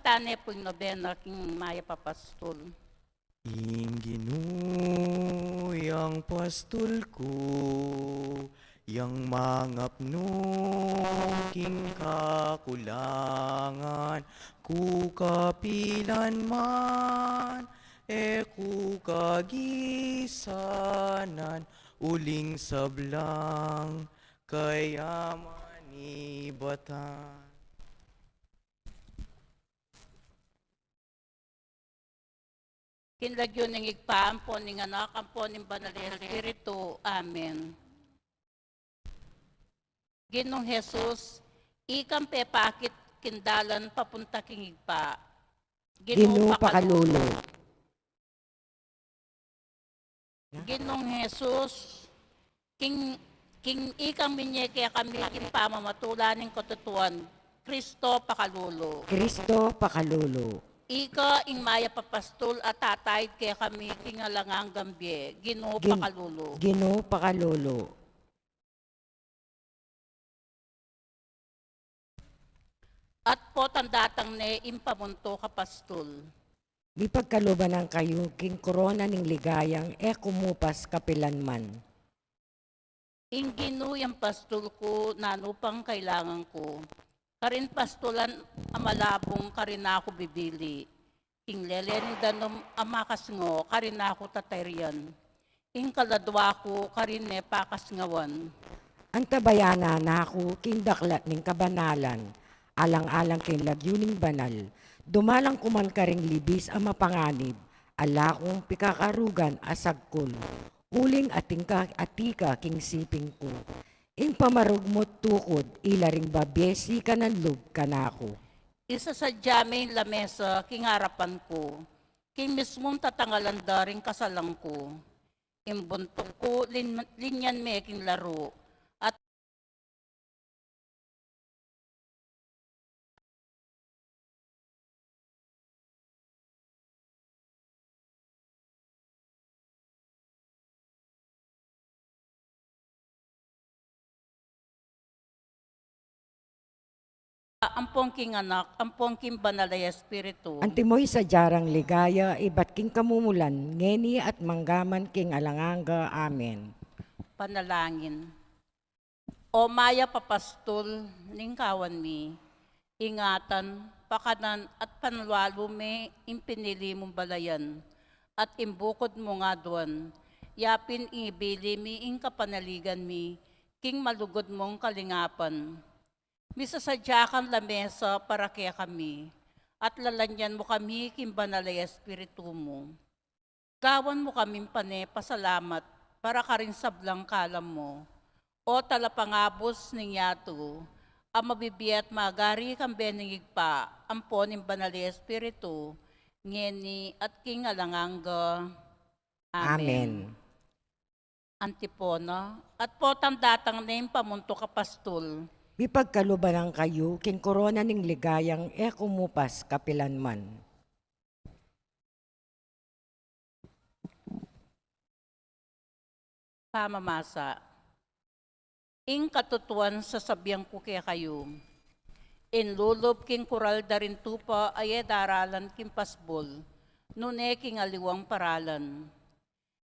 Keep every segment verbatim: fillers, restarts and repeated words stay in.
Tane pu ing nobena king Mayap a Pastul. Ing Ginu yang pastul ku, yang mangapnu king kakulangan ku kapilan man, e ku kagisanan, uling sablang kayaman ibatan. King lagyu ning Ibpa, ampo ning Anak, ampo ning Banal a Espiritu. Amen. Ginung Jesus, ikang pepakit king dalan papunta king Ibpa. Ginu, pakalulu. Ginung Jesus, king, king ikang minye kekami king pamamatula ning katutuan, Kristo, pakalulu. Kristo, pakalulu. Ika ing Mayap a Pastul a tatayid kekami king alang anggang bie, Ginu, pakalulu. Ginu, pakalulu. At potang datang ne ing pamuntuk a pastul. Mipagkaluban kayu king korona ning ligayang e kumupas kapilan man. Ing Ginu yang pastul ku, nanu pang kailangan ku? Karin pastulan a malabung, karin na ku bibili. Ing lele ning danum a makasngo, karin na ku tatayrian. Ing kaladua ku, karin ne pakasngawan. Antabayanan na ku king daklat ning kabanalan, alang-alang king lagyu ning banal. Dumalan ku man karing libis a mapanganib, ala kung pikakarugan a sagkul. Uling ating ka, atika king siping ku. Ing pamarugmut tukud, ila ring babie sikanan lub kanaku. Isasadya me ing lamesa king arapan ku, king mismung tatangalan da ring kasalan ku. Ing buntuk ku, lin-, linyan me king laru, at ampong king Anak, ampong king Banal a Espiritu. Antimo ing sadya rang ligaya, ibat king kamumulan, ngeni at manggaman king alang angga. Amen. Panalangin. O Mayap a Pastul ning kawan mi, ingatan, pakanan, at panlalu me ing pinili mung balayan, at ing bukud mung aduan, yapin ing ibili mi ing kapanaligan mi king malugud mung kalingapan. Misasadya kang lamesa para kekami, at lalanyan mu kami king Banal a Espiritu mu. Gawan mu kaming pane pasalamat para karing sablang kalam mu, O Talapangabus ning yatu, a mabibie at magari kambe ning Ibpa, ampo ning Banal a Espiritu, ngeni at king alang angga. Amen. Amen. Antipona. At potang datang ne ing pamuntuk a pastul. Mipagkaluban kayu king korona ning ligayang e kumupas kapilan man. Pamamasa. Ing katutuan sasabian ku kekayu, ing lulub king kural da ring tupa a e daralan king pasbul, nune king aliwang paralan.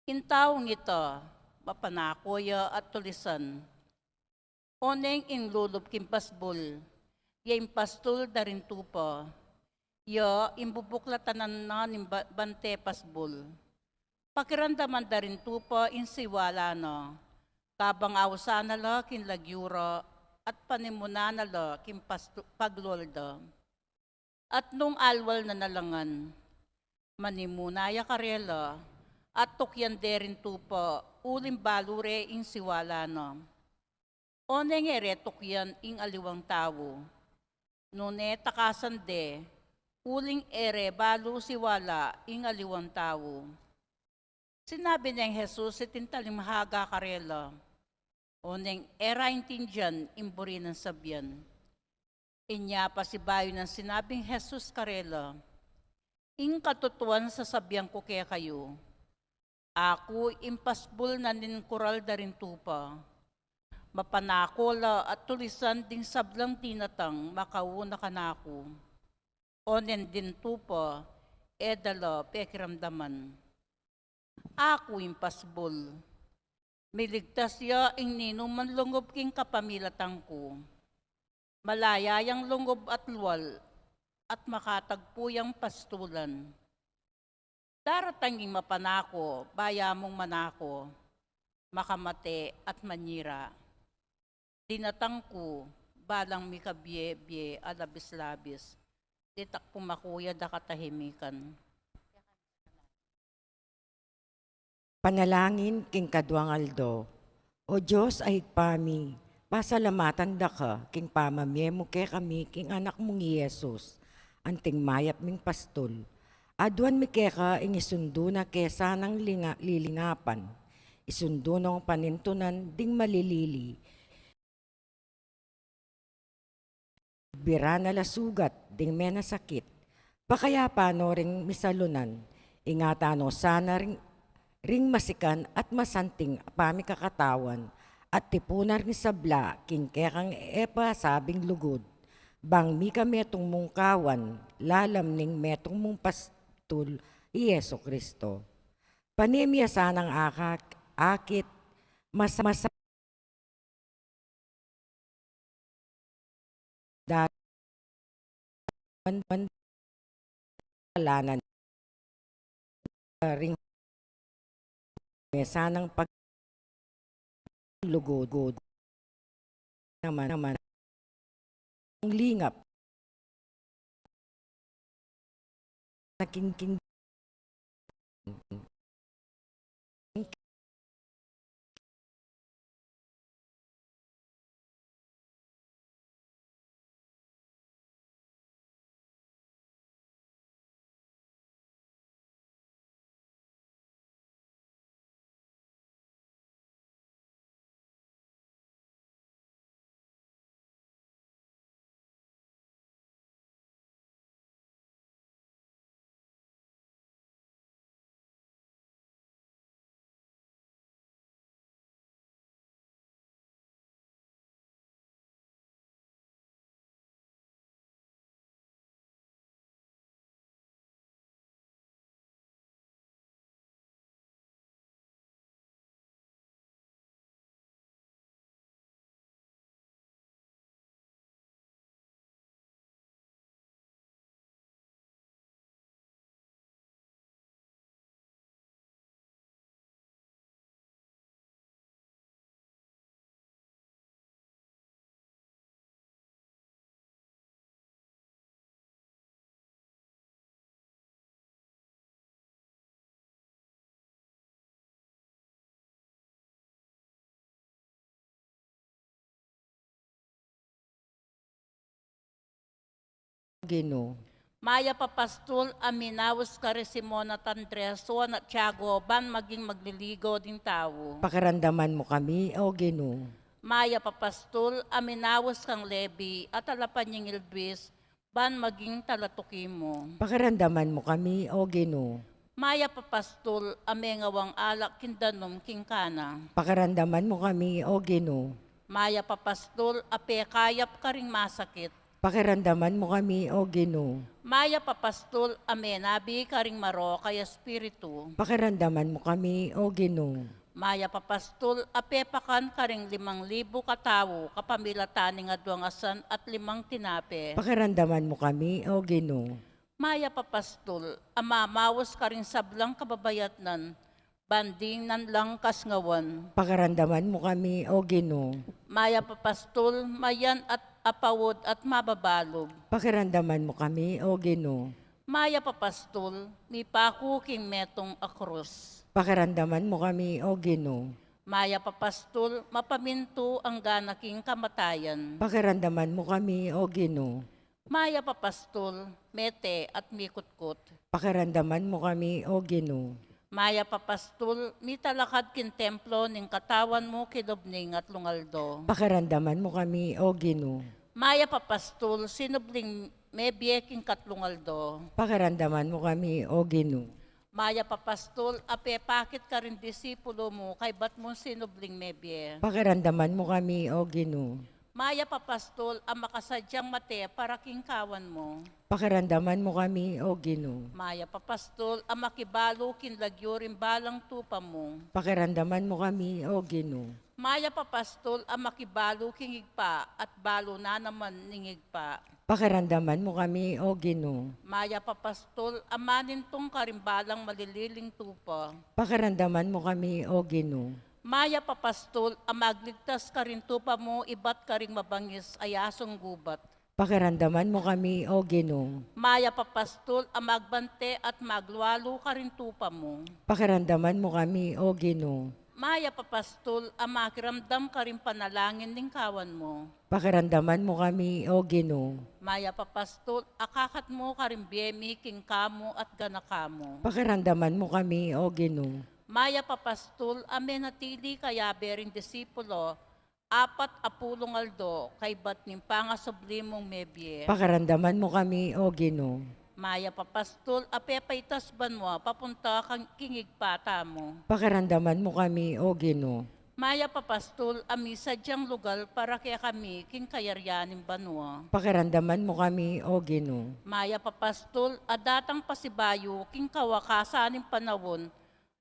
Ing taung ita, mapanako ya at tulisan. Oneng ing lulub king pasbul, ya ing pastul da ring tupa, ya ing bubuklatan na ning ba-, bante pasbul. Pakiramdaman da ring tupa ing siwala na, kabang ausan na la king lagyu ra, at panimunan na la king pastu-, paglul da. At nung alwal na nalangan, manimuna ya karela, at tukyan de ring tupa, uling balu re ing siwala na. Oneng e re tukyan ing aliwang tau, nune takasan de, uling e re balu siwala ing aliwang tau. Sinabi neng Jesus iting talinghaga karela, oneng e ra intindian ing buri nang sabian. Inya pasibayu nang sinabing Jesus karela, ing katutuan sasabian ku kekayu, aku ing pasbul na ning kural da ring tupa. Mapanako la at tulisan ding sablang dinatang makauna kanaku. onen dintu pa, e da la pekiramdaman. Aku ing pasbul. Miligtas ya ing ninuman lungub king kapamilatan ku. Malaya yang lungub at lual, at makatagpu yang pastulan. Daratang ing mapanako, baya mung manako, makamate at manyira. Dinatang ku, balang mikabie-bie a labis-labis. Ditak pumakuya da katahimikan. Panalangin king kaduang aldo. O Dios a Ibpa mi, pasalamatan da ka king pamamie mu kekami king Anak mung i Jesus, anting mayap ming pastul. Aduan mi keka ing isundu na ke sanang linga-, lilingapan. Isundu nong panintunan ding malilili. Bira na la sugat ding menasakit. Pakayapan no ring misalunan. Ingatan no sana ring, ring masikan at masanting a pamikakatawan, at tipunan ring sabla king kekang e pasabing lugud. Bang mika metung mung kawan, lalam ning metung mung pastul i Jesu Kristo. Pane mi ya sanang akak-, akit, masa-, masa-, da-, man-, man-, lanan ring me sanang pag-, lugud naman, naman. Lingap. Nakingking. Ginu. Mayap a pastul a minaus ka ri Simon at Andres, Juan at Tiago, ban maging magliligaw ding tau. Pakiramdaman mu kami, O Ginu. Mayap a pastul a minaus kang Lebi at alapan ning Ilbis, ban maging talatuki mu. Pakiramdaman mu kami, O Ginu. Mayap a pastul a mengawang alak king danum king Kana. Pakiramdaman mu kami, O Ginu. Mayap a pastul a pekayap karing masakit. Pakiramdaman mu kami, O Ginu. Mayap a pastul a menabi karing marok a espiritu. Pakiramdaman mu kami, O Ginu. Mayap a pastul a pepakan karing limang libu katau kapamilatan ning adwang asan at limang tinape. Pakiramdaman mu kami, O Ginu. Mayap a pastul a mamaus karing sablang kababayatnan, ban ding nan lang kasngawan. Pakiramdaman mu kami, O Ginu. Mayap a pastul, mayan at apaud at mababalug. Pakiramdaman mu kami, O Ginu. Mayap a pastul, mipaku king metung a krus. Pakiramdaman mu kami, O Ginu. Mayap a pastul, mapamintu angga na king kamatayan. Pakiramdaman mu kami, O Ginu. Mayap a pastul, mete at mikutkut. Pakiramdaman mu kami, O Ginu. Mayap a pastul, mitalakad king templo ning katawan mu king lub ning atlung aldo. Pakiramdaman mu kami, O Ginu. Mayap a pastul, sinubling mebie king katlung aldo. Pakiramdaman mu kami, O Ginu. Mayap a pastul a pepakit karing disipulu mu kaybat mung sinubling mebie. Pakiramdaman mu kami, O Ginu. Mayap a pastul a makasadyang mate para king kawan mu. Pakiramdaman mu kami, O Ginu. Mayap a pastul a makibalu king lagyu ring balang tupa mu. Pakiramdaman mu kami, O Ginu. Mayap a pastul a makibalu king Ibpa at balu na naman ning Ibpa. Pakiramdaman mu kami, O Ginu. Mayap a pastul a manintung karing balang malililing tupa. Pakiramdaman mu kami, O Ginu. Mayap a pastul a magligtas karing tupa mu ibat karing mabangis a yasung gubat. Pakiramdaman mu kami, O Ginu. Mayap a pastul a magbante at maglualu karing tupa mu. Pakiramdaman mu kami, O Ginu. Mayap a pastul a makiramdam karing panalangin ning kawan mu. Pakiramdaman mu kami, O Ginu. Mayap a pastul a kakatmu karing bie mi king kamu at ganaka mu. Pakiramdaman mu kami, O Ginu. Mayap a pastul a menatili kayabe ring disipulo apat a pulung aldo kaybat ning pangasubli mung mebie. Pakiramdaman mu kami, O Ginu. Mayap a pastul a pepaitas banua papunta kang king Ibpa tamu. Pakiramdaman mu kami, O Ginu. Mayap a pastul a misadyang lugal para kekami king kayarian ning banua. Pakiramdaman mu kami, O Ginu. Mayap a pastul a datang pasibayu king kawakasan ning panaun,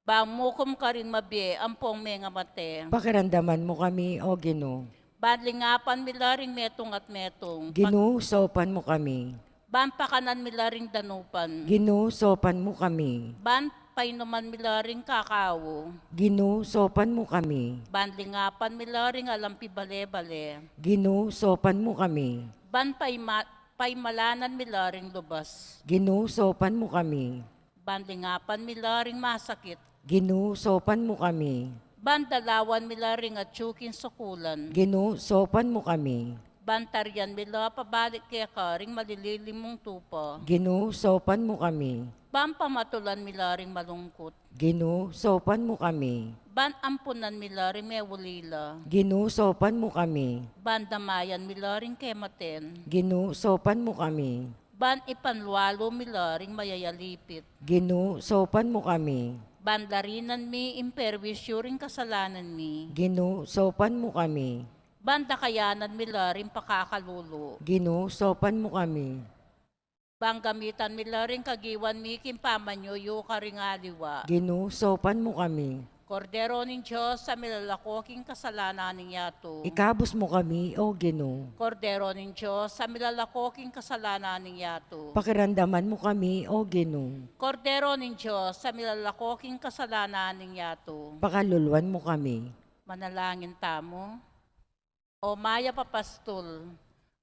ban mukum karing mabie ampong mengamate. Pakiramdaman mu kami, O Ginu. Ban lingapan mi la ring metung at metung. Ginu, saupan mu kami. Ban pakanan mi la ring danupan. Ginu, saupan mu kami. Ban painuman mi la ring kakau. Ginu, saupan mu kami. Ban lingapan mi la ring alang pibale-bale. Ginu, saupan mu kami. Ban paima-, paimalanan mi la ring lubas. Ginu, saupan mu kami. Ban lingapan mi la ring masakit. Ginu, saupan mu kami. Ban dalawan mi la ring atyu king sukulan. Ginu, saupan mu kami. Ban tarian mi la pabalik keka ring malililing mung tupa. Ginu, saupan mu kami. Ban pamatulan mi la ring malungkut. Ginu, saupan mu kami. Ban ampunan mi la ring meulila. Ginu, saupan mu kami. Ban damayan mi la ring kematen. Ginu, saupan mu kami. Ban ipanlualu mi la ring mayayalipit. Ginu, saupan mu kami. Ban larinan mi ing perwisyu ring kasalanan mi. Ginu, saupan mu kami. Ban dakayanan mi la ring pakakalulu. Ginu, saupan mu kami. Ban gamitan mi la ring kagiwan mi king pamanyuyu karing aliwa. Ginu, saupan mu kami. Kordero ning Dios a milalako king kasalanan ning yatu. Ikabus mu kami, O Ginu. Kordero ning Dios a milalako king kasalanan ning yatu. Pakiramdaman mu kami, O Ginu. Kordero ning Dios a milalako king kasalanan ning yatu. Pakaluluan mu kami. Manalangin tamu. O mayap a pastul,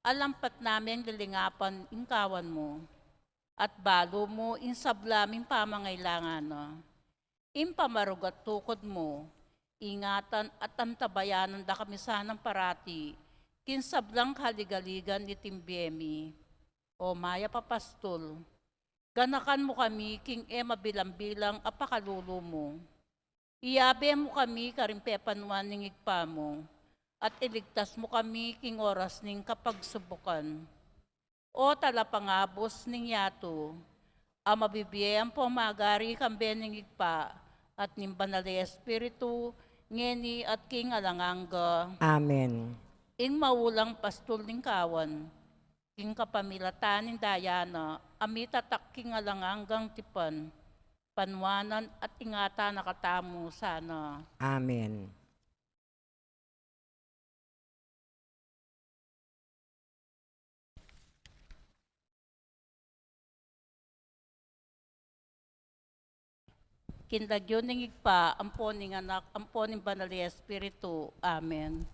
alampat naming lilingapan ing kawan mu, at balu mu ing sabla ming pamangailangan na. Ing pamarugat tukod mu, ingatan at antabayanan da kami sanang parati, king sablang kaligaligan niting bie mi. O mayap a pastul, ganakan mu kami king e mabilang-bilang a pakalulu mu. Iyabe mu kami karing pepanuan ning Ibpa mu, at iligtas mu kami king oras ning kapagsubukan. O talapangabus ning yatu, a mabibie ampong magari kambe ning Ibpa, at ning Banal a Espiritu, ngeni at king alang angga. Amen. Ing maulang pastul ning kawan, king kapamilatan ning daya na, a mitatak king alang anggang tipan, panuanan at ingatan na katamu sana. Amen. King lagyu ning Ibpa, ampo ning Anak, ampo ning Banal a Espiritu. Amen.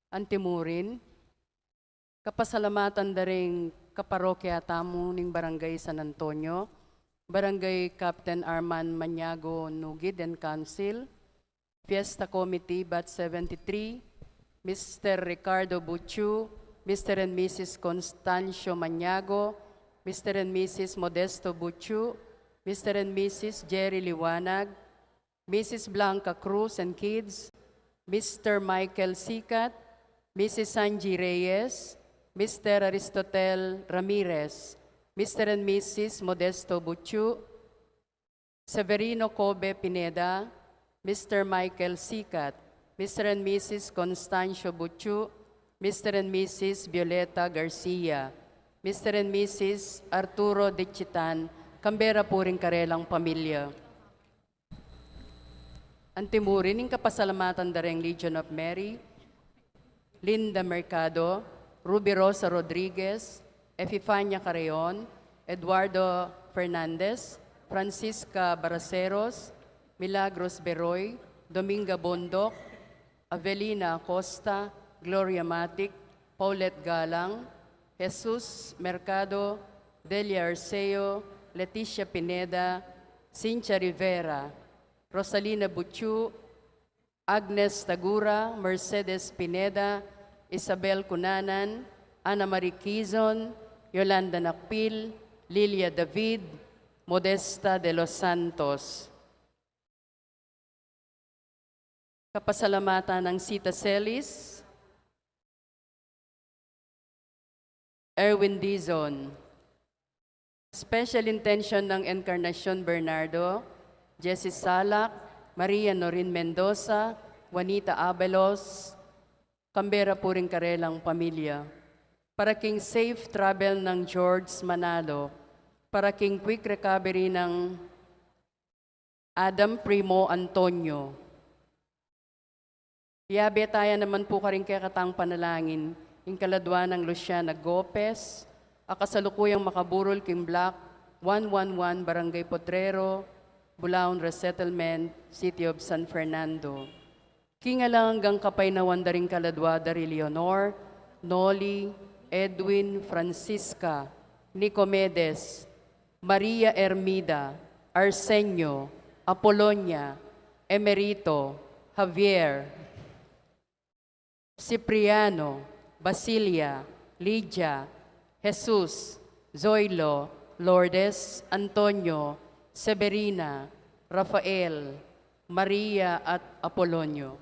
Antimurin, kapasalamatan da ring kaparokya tamu ning Barangay San Antonio, Barangay Captain Arman Maniago Nugid and Council, Fiesta Committee Batch seventy-three, Mister Ricardo Buchu, Mister and Missus Constancio Maniago, Mister and Missus Modesto Buchu, Mister and Missus Jerry Liwanag, Missus Blanca Cruz and kids, Mister Michael Sikat, Missus Angie Reyes, Mister Aristotel Ramirez, Mister and Missus Modesto Buchu, Severino Kobe Pineda, Mister Michael Sikat, Mister and Missus Constancio Buchu, Mister and Missus Violeta Garcia, Mister and Missus Arturo Dichitan, kambe ra pu ring karelang pamilya. Antimurin ing kapasalamatan da reng Legion of Mary, Linda Mercado, Ruby Rosa Rodriguez, Epifania Carreon, Eduardo Fernandez, Francisca Baraceros, Milagros Beroy, Dominga Bondoc, Avelina Acosta, Gloria Matic, Paulette Galang, Jesus Mercado, Delia Arceo, Leticia Pineda, Cynthia Rivera, Rosalina Buchu, Agnes Tagura, Mercedes Pineda, Isabel Cunanan, Ana Marie Quizon, Yolanda Nakpil, Lilia David, Modesta de los Santos. Kapasalamatan nang Sita Celis, Erwin Dizon. Special intention nang Encarnacion Bernardo, Jessie Salak, Maria Norin Mendoza, Juanita Abelos, kambe ra pu ring karelang pamilya. Para king safe travel nang George Manalo, para king quick recovery nang Adam Primo Antonio. Yabe taya naman pu karing kekatang panalangin, ing kaladwa nang Luciana Gopez, a kasalukuyang makaburol king Block one one one, Barangay Potrero, Bulaon Resettlement, City of San Fernando. King alang anggang kapaynawan da ring kaladwa da ri Leonor, Noli, Edwin, Francisca, Nicomedes, Maria Ermida, Arsenio, Apolonia, Emerito, Javier, Cipriano, Basilia, Lydia, Jesus, Zoilo, Lourdes, Antonio, Severina, Rafael, Maria at Apolonio.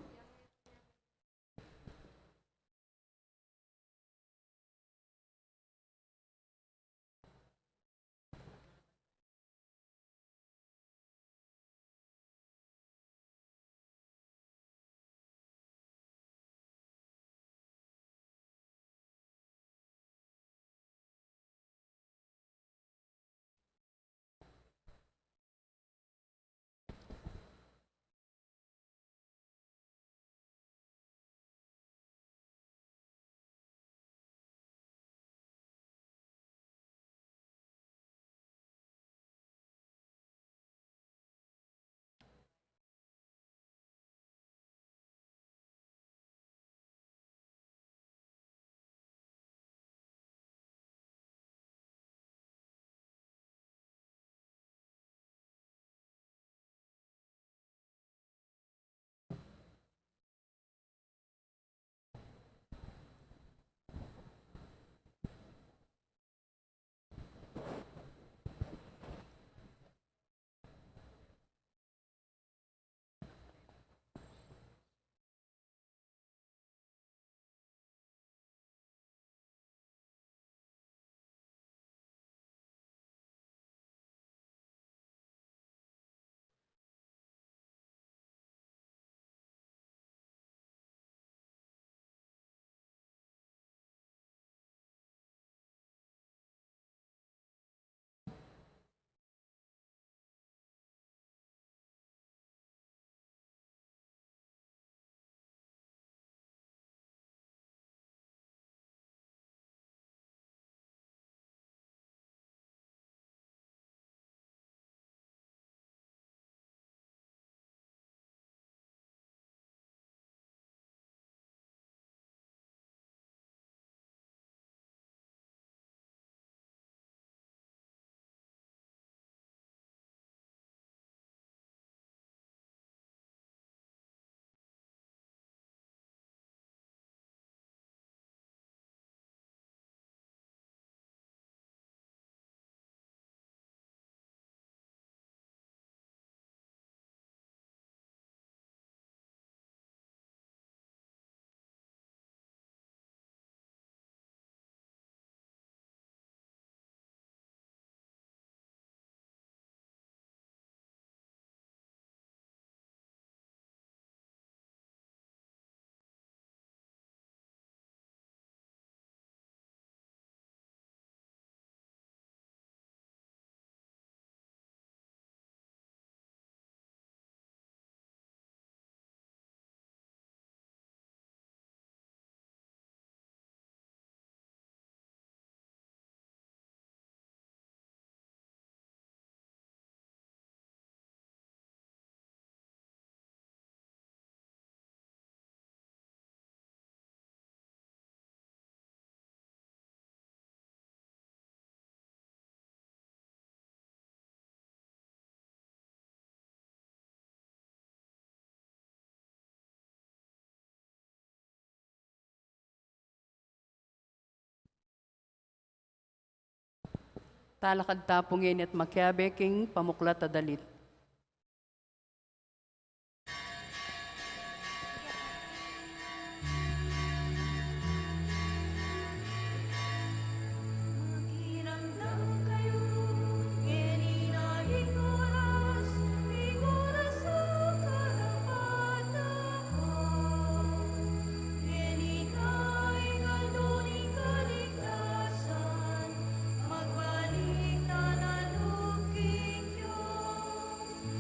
Talakad ta pu ngeni at makiabe king pamuklat a dalit.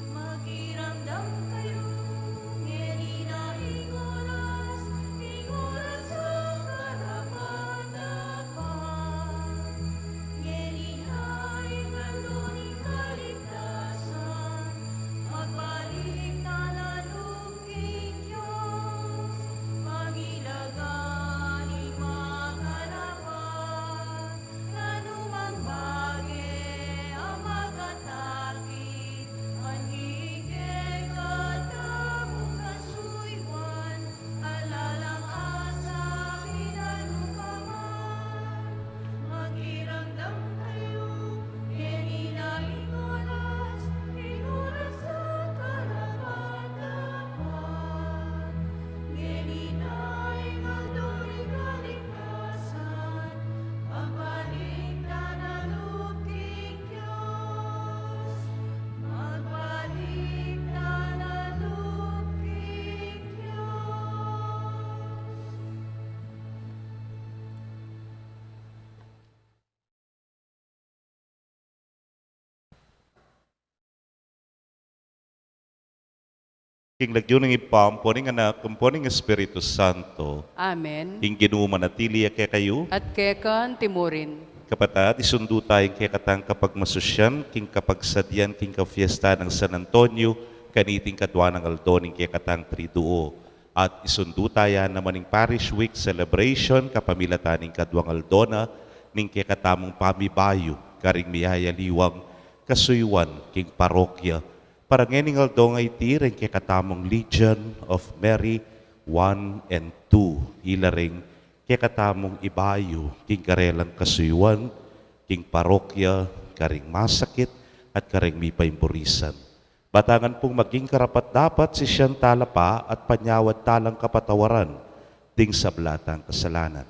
Makiramdam kayu, ngeni na ing oras, ing oras a karapat-dapat. Ngeni na ing aldo ning kaligtasan, magbalik na la nu king Dios, mangilagan ing makarapat. Nanumang bage a makatakit, anggi kekatamung kasuyuan, ala lang asabi nanu pa man. Makiramdam kayu, ngeni na ing oras, ing oras a karapat-dapat. Ngeni na ing aldo ning kaligtasan, magbalik na la nu king Dios, magbalik na la nu king Dios. King lagyu ning Ibpa, ampo ning Anak, ampo ning Espiritu Santo. Amen. Ing Ginu manatili ya kekayu. At keka antimurin. Kapatad, isundu tayang kekatang kapagmasusyan king kapagsadian king kapiestan nang San Antonio, kaniting kadua nang aldo ning kekatang Triduo. At isundu taya naman ing Parish Week celebration kapamilatan ning kaduang aldo na ning kekatamung pamibayu karing miyayaliwang kasuyuan king parokya. Para ngening aldo nga iti, ring kekatamung Legion of Mary one and two, ila ring kekatamung ibayu king karelang kasuyuan king parokya karing masakit at karing mipaimburisan. Batangan pung maging karapat-dapat sisian tala pa at panyawad talang kapatawaran ding sabla tang kasalanan.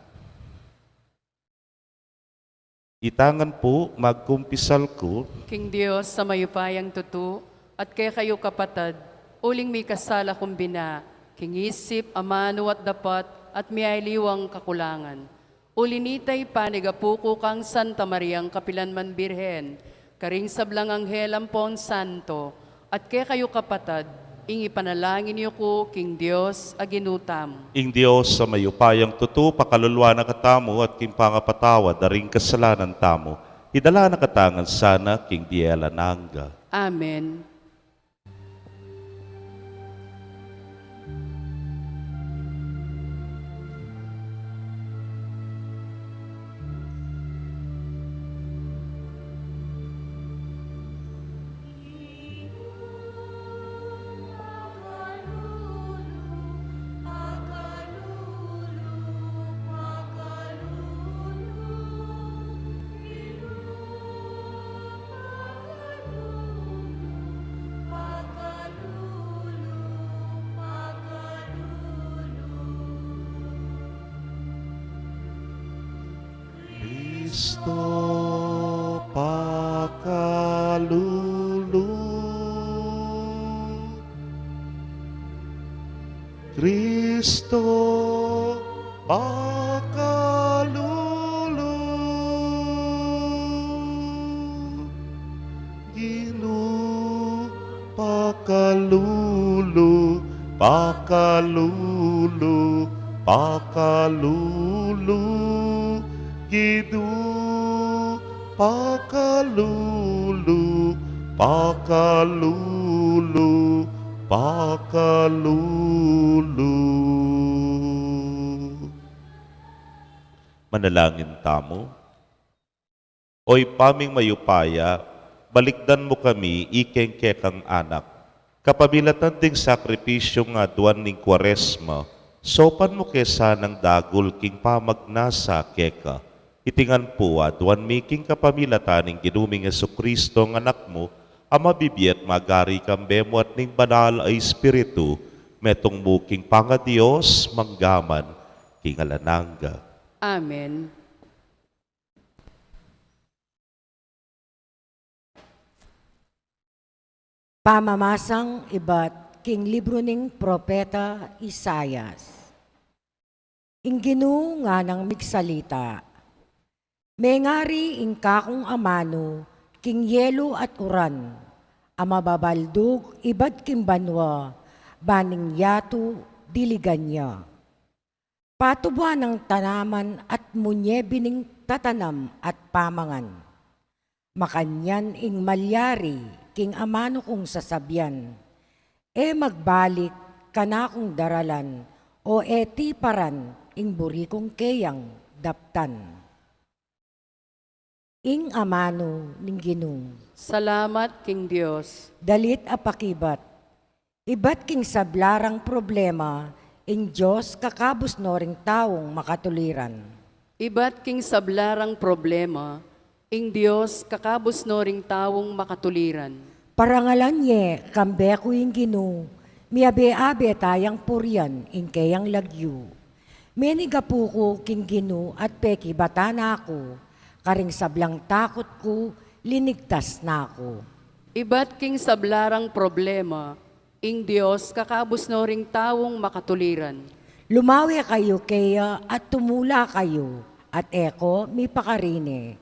Itangan pu, magkumpisal ku king Dios a mayupayang tutu, at kekayu kapatad, uling mikasala kung bina, king isip, amanu at dapat, at miyaliwang kakulangan. Uli nita, ipanigapu ku kang Santa Mariang kapilanman Birhen, karing sablang anghel ampon santo, at kekayu kapatad, ing ipanalangin yu ku king Dios a Ginu tamu. Ing Dios a mayupayang tutu, pakaluluan na katamu at king pangapatawad da ring kasalanan tamu, idala na katamu ngan sana king bie alang angga. Amen. Kristo, pakalulu. Kristo, pakalulu. Ginu, pakalulu, pakalulu, pakalulu. Ginu, pakalulu, pakalulu, pakalulu. Manalangin tamu. O Ibpa ming mayupaya, balikdan mu kami ikeng kekang anak. Kapamilatan ding sakripisyung aduan ning Kuaresma, saupan mu ke sanang dagul king pamagnasa keka. Iti ngan pu aduan mi king kapamilatan ning Ginu ming Jesucristo, a Anak mu, a mabibie at magari kambe mu at ning Banal a Espiritu, metung mu king pangaDios, mangga man king alang angga. Amen. Pamamasang ibat king libru ning propeta Isaias. Ing Ginu nganang migsalita: Mengari ing kakung amanu king yelu at uran, a mababaldug ibat king banua, ban ing yatu diligan ya. Patubuan nang tanaman at munye bining tatanam at pamangan. Makanyan ing malyari king amanu kung sasabian, e magbalik kanakung daralan, o e tiparan ing buri kung keyang daptan. Ing amanu ning Ginu. Salamat king Dios. Dalit a pakibat. Ibat king sabla rang problema, ing Dios kakabus no ring taung makatuliran. Ibat king sabla rang problema, ing Dios kakabus no ring taung makatuliran. Parangalan ye kambe ku ing Ginu, miabe-abe tayang purian ing keyang lagyu. Menig apu ku king Ginu at pekibatan na ku, karing sablang takut ku, linigtas na ku. Ibat king sabla rang problema, ing Dios kakabus no ring taung makatuliran. Lumawe kayu keya at tumula kayu, at e ko mipakarine.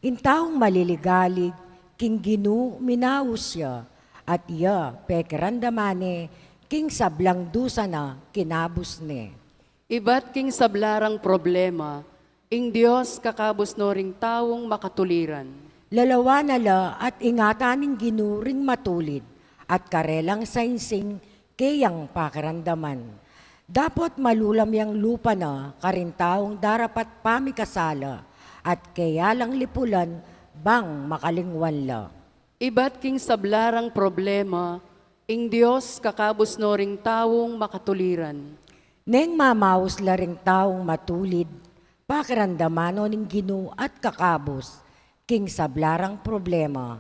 Ing taung maliligalig king Ginu minaus ya, at iya pekiramdaman ne king sablang dusa na kinabus ne. Ibat king sabla rang problema, ing Dios kakabus no ring taung makatuliran. Lalawan na la at ingatan ning Ginu ring matulid, at karelang sainsing keyang pakiramdaman. Dapot malulam yang lupa na karing taung darapat pamikasala, at keya lang lipulan bang makalingwan la. Ibat king sabla rang problema, ing Dios kakabus no ring taung makatuliran. Neng mamaus la ring taung matulid, pakiramdaman no ning Ginu at kakabus king sabla rang problema.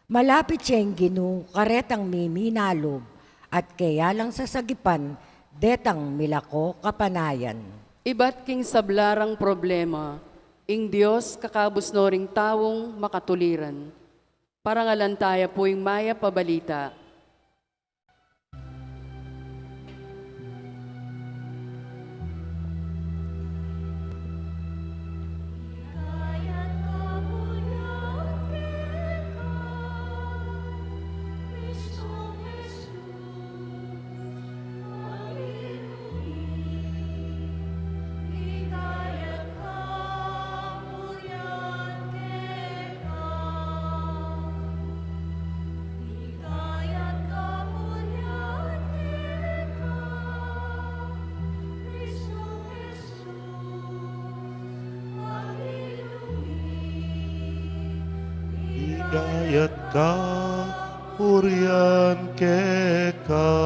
Malapit ya ing Ginu karetang miminalub, at keya lang sasagipan detang milako kapanayan. Ibat king sabla rang problema, ing Dios kakabus no ring taung makatuliran. Parangalan taya pu ing mayap a balita. Ligaya at kapurian keka.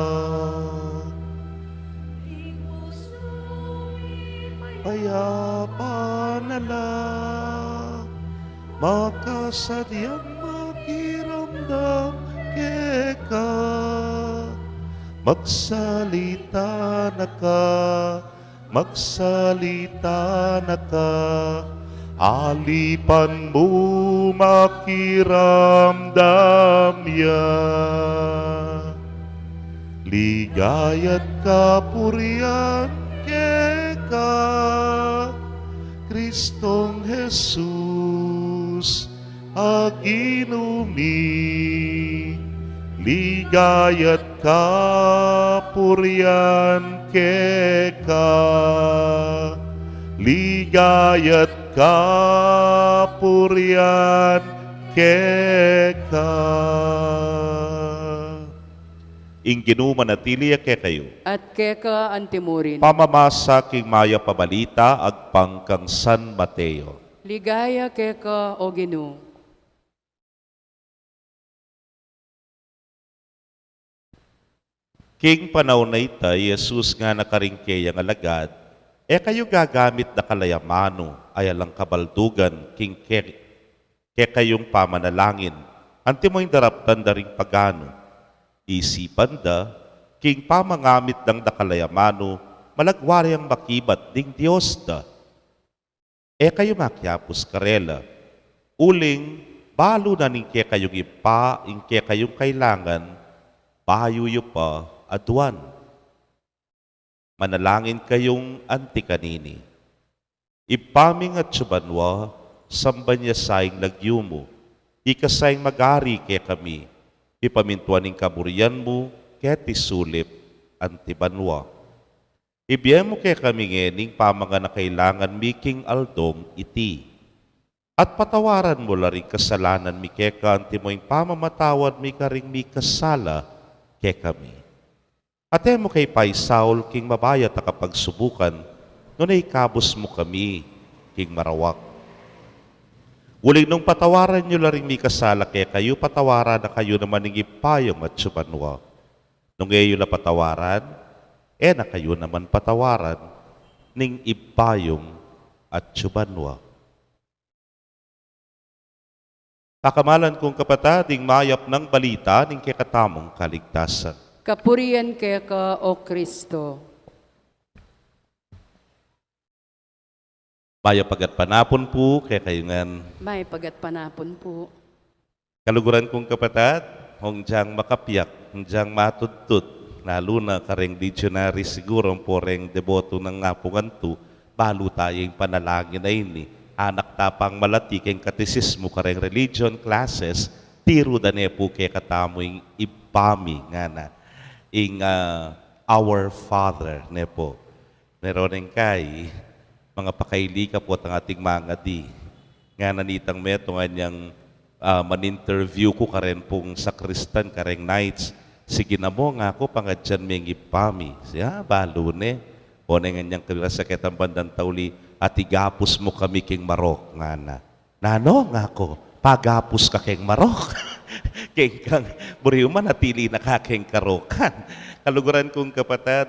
Payapa na la, makasadyang makiramdam keka. Magsalita na ka, magsalita na ka, alipan mu makiramdam ya. Ligaya at kapurian keka, Kristong Jesus, a Ginu mi. Ligaya at kapurian keka. Ligaya at kapurian keka. Ing Ginu manatili ya kekayu. At keka antimurin. Pamamasa king mayap a balita agpang kang San Mateo. Ligaya keka, O Ginu. King panaun a ita, i Jesus ngana karing keyang alagad, E kayu gagamit dakal a amanu a alang kabaldugan king ke-, kekayung pamanalangin, antimo ing daraptan da ring paganu. Isipan da, king pamangamit dang dakal a amanu, malagwari yang makibat ding Dios da. E kayu makiapus karela, uling balu na ning kekayung Ibpa ing kekayung kailangan, bayu yu pa aduan. Manalangin kayung anti kanini. Ibpa ming atsu banua, samban ya sa ing lagyu mu, ikasa ing magari kekami, mipamintuan ing kaburian mu keti sulip anti banua. Ibie mu kekami ngeni ing pamangan a kailangan mi king aldong iti. At patawaran mu la ring kasalanan mi keka antimo ing pamamatawad mi karing mikasala kekami. At e mu ke paisaul king mabayat a kapagsubukan, nune ikabus mu kami king marawak. Uling nung patawaran yu la ring mikasala kekayu, patawaran na kayu naman ning Ibpa yung atsu banua. Nung e yu la patawaran, e na kayu naman patawaran ning Ibpa yung atsu banua. Pakamalan kung kapatad, ing mayap nang balita ning kekatamung kaligtasan. Kapurian keka, O Kristo. Mayap a gatpanapun pu kekayu ngan. Mayap a gatpanapun pu. Kaluguran kung kapatad, hong dyang makapiak, hong dyang matudtud, lalu na kareng legionary siguru, ampo reng deboto nang Apung Antu, balu ta ya ing panalangin a ini. Anak ta pang malati keng katesismu, kareng religion classes, tiru da ne pu kekatamu ing Ibpa mi, ngana. Ing, ah, Our Father, ne pu. Pero neng kai, mangapakaili ka pu at ating mangadi. Ngana nitang metung anyang, ah, man-interview ku karen pung sakristan, kareng knights. Sige na mu, ngaku, pangadyan me ing Ibpa mi. Siya, balu ne. O neng anyang kami sa ketang bandang tauli, at igapus mu kami king marok, ngana. Nanu, ngaku, pagapus ka keng marok. Keng kang, buri mu man, atili na ka keng karokan. Kaluguran kung kapatad,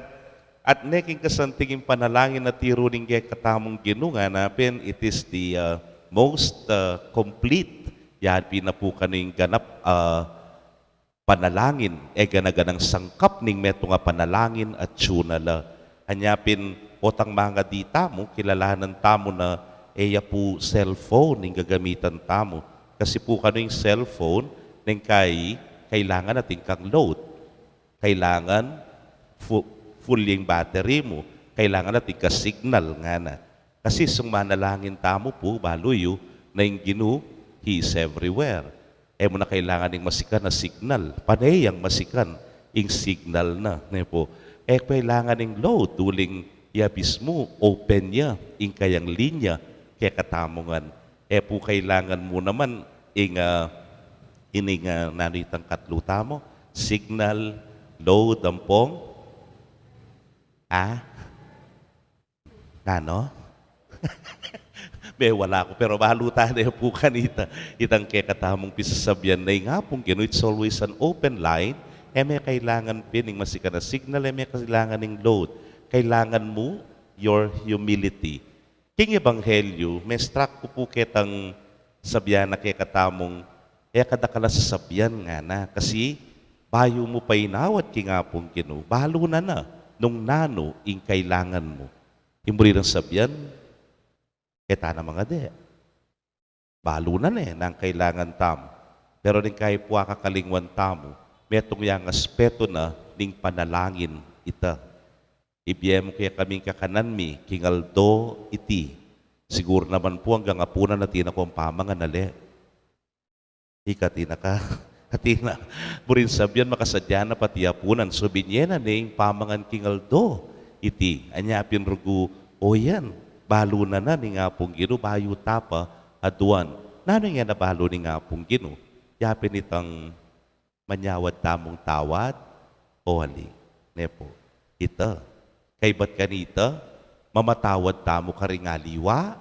at ne king kasanting ing panalangin a tiru ning kekatamung Ginu, ngana pin, it is the, uh, most, uh, complete. Yan pin na pu kanu ing ganap, uh, panalangin, e gana-ganang sangkap ning metung a panalangin atsu na la. Anya pin, o tang mangadi tamu, kilalanan tamu na e ya pu cellphone ing gagamitan tamu. Kasi pu kanu ing cellphone, neng kai, kailangan atin kang load. Kailangan fu-, full ing battery mu. Kailangan atin ka signal, ngana. Kasi sung manalangin tamu pu, balu yu, na ing Ginu, He is everywhere. E mu na kailangan ing masikan a signal. Pane yang masikan, ing signal na, ne pu. E kailangan ing load, uling ya mismu, open ya ing kayang linya kekatamu ngan. E pu kailangan mu naman ing, ah, ining, ah, nanu itang katlu tamu, signal, load, ampong, ah, nanu? Mewala ku, pero balu ta ne pu kanita, itang kekatamung pisasabian na ing Apung Ginu, it's always an open line. E me kailangan pin ing masikan a signal, e me kailangan ing load. Kailangan mu your humility. King ebanghelyu, me-struck ku pu ketang sabian na kekatamung, e ka dakal a sasabian, ngana, kasi bayu mu pa inawat king Apung Ginu, balu na na nung nanu ing kailangan mu. Ing buri nang sabian, e ta na mangadi. Balu na ne nang kailangan tamu. Pero neng kai pu akakalingwan tamu, metung yang aspetu na ning panalangin ita. Ibie mu kekami ing kakanan mi king aldo iti. Siguru naman pu anggang apunan atin na kung pamangan, ale. Ika, atin na ka. Atin na. Buring sabian, makasadya na pati apunan. So, binye na ne ing pamangan king aldo iti. Anya pin rugu, o yan, balu na na ning Apung Ginu, bayu ta pa aduan. Nanu ing e na balu ning Apung Ginu? Ya pin itang manyawad tamung tawad, o ali, ne pu. Ita, kaybat kanita, mamatawad tamu karing aliwa,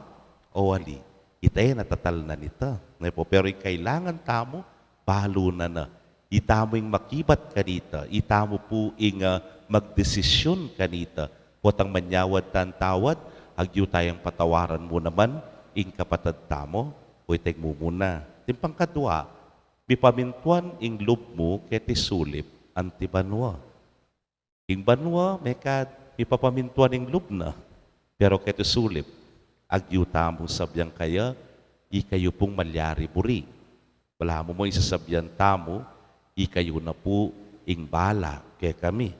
o ali. Ita e na tatalnan ita, ne pu. Pero ing kailangan tamu, balu na na. Itamu ing makibat kanita, itamu pu ing, ah, magdesisyun kanita. Potang manyawad tang tawad, agyu tayang patawaran mu naman ing kapatad tamu. O iteng mumuna. Ing pangkadwa, mipamintuan ing lub mu keti sulip anti banua. Ing banua, mekad mipapamintuan ing lub na, pero keti sulip, agyu tamung sabian kaya, ikayu pung malyari buri. Balamu mu ing sasabian tamu, ikayu na pu ing bala kekami.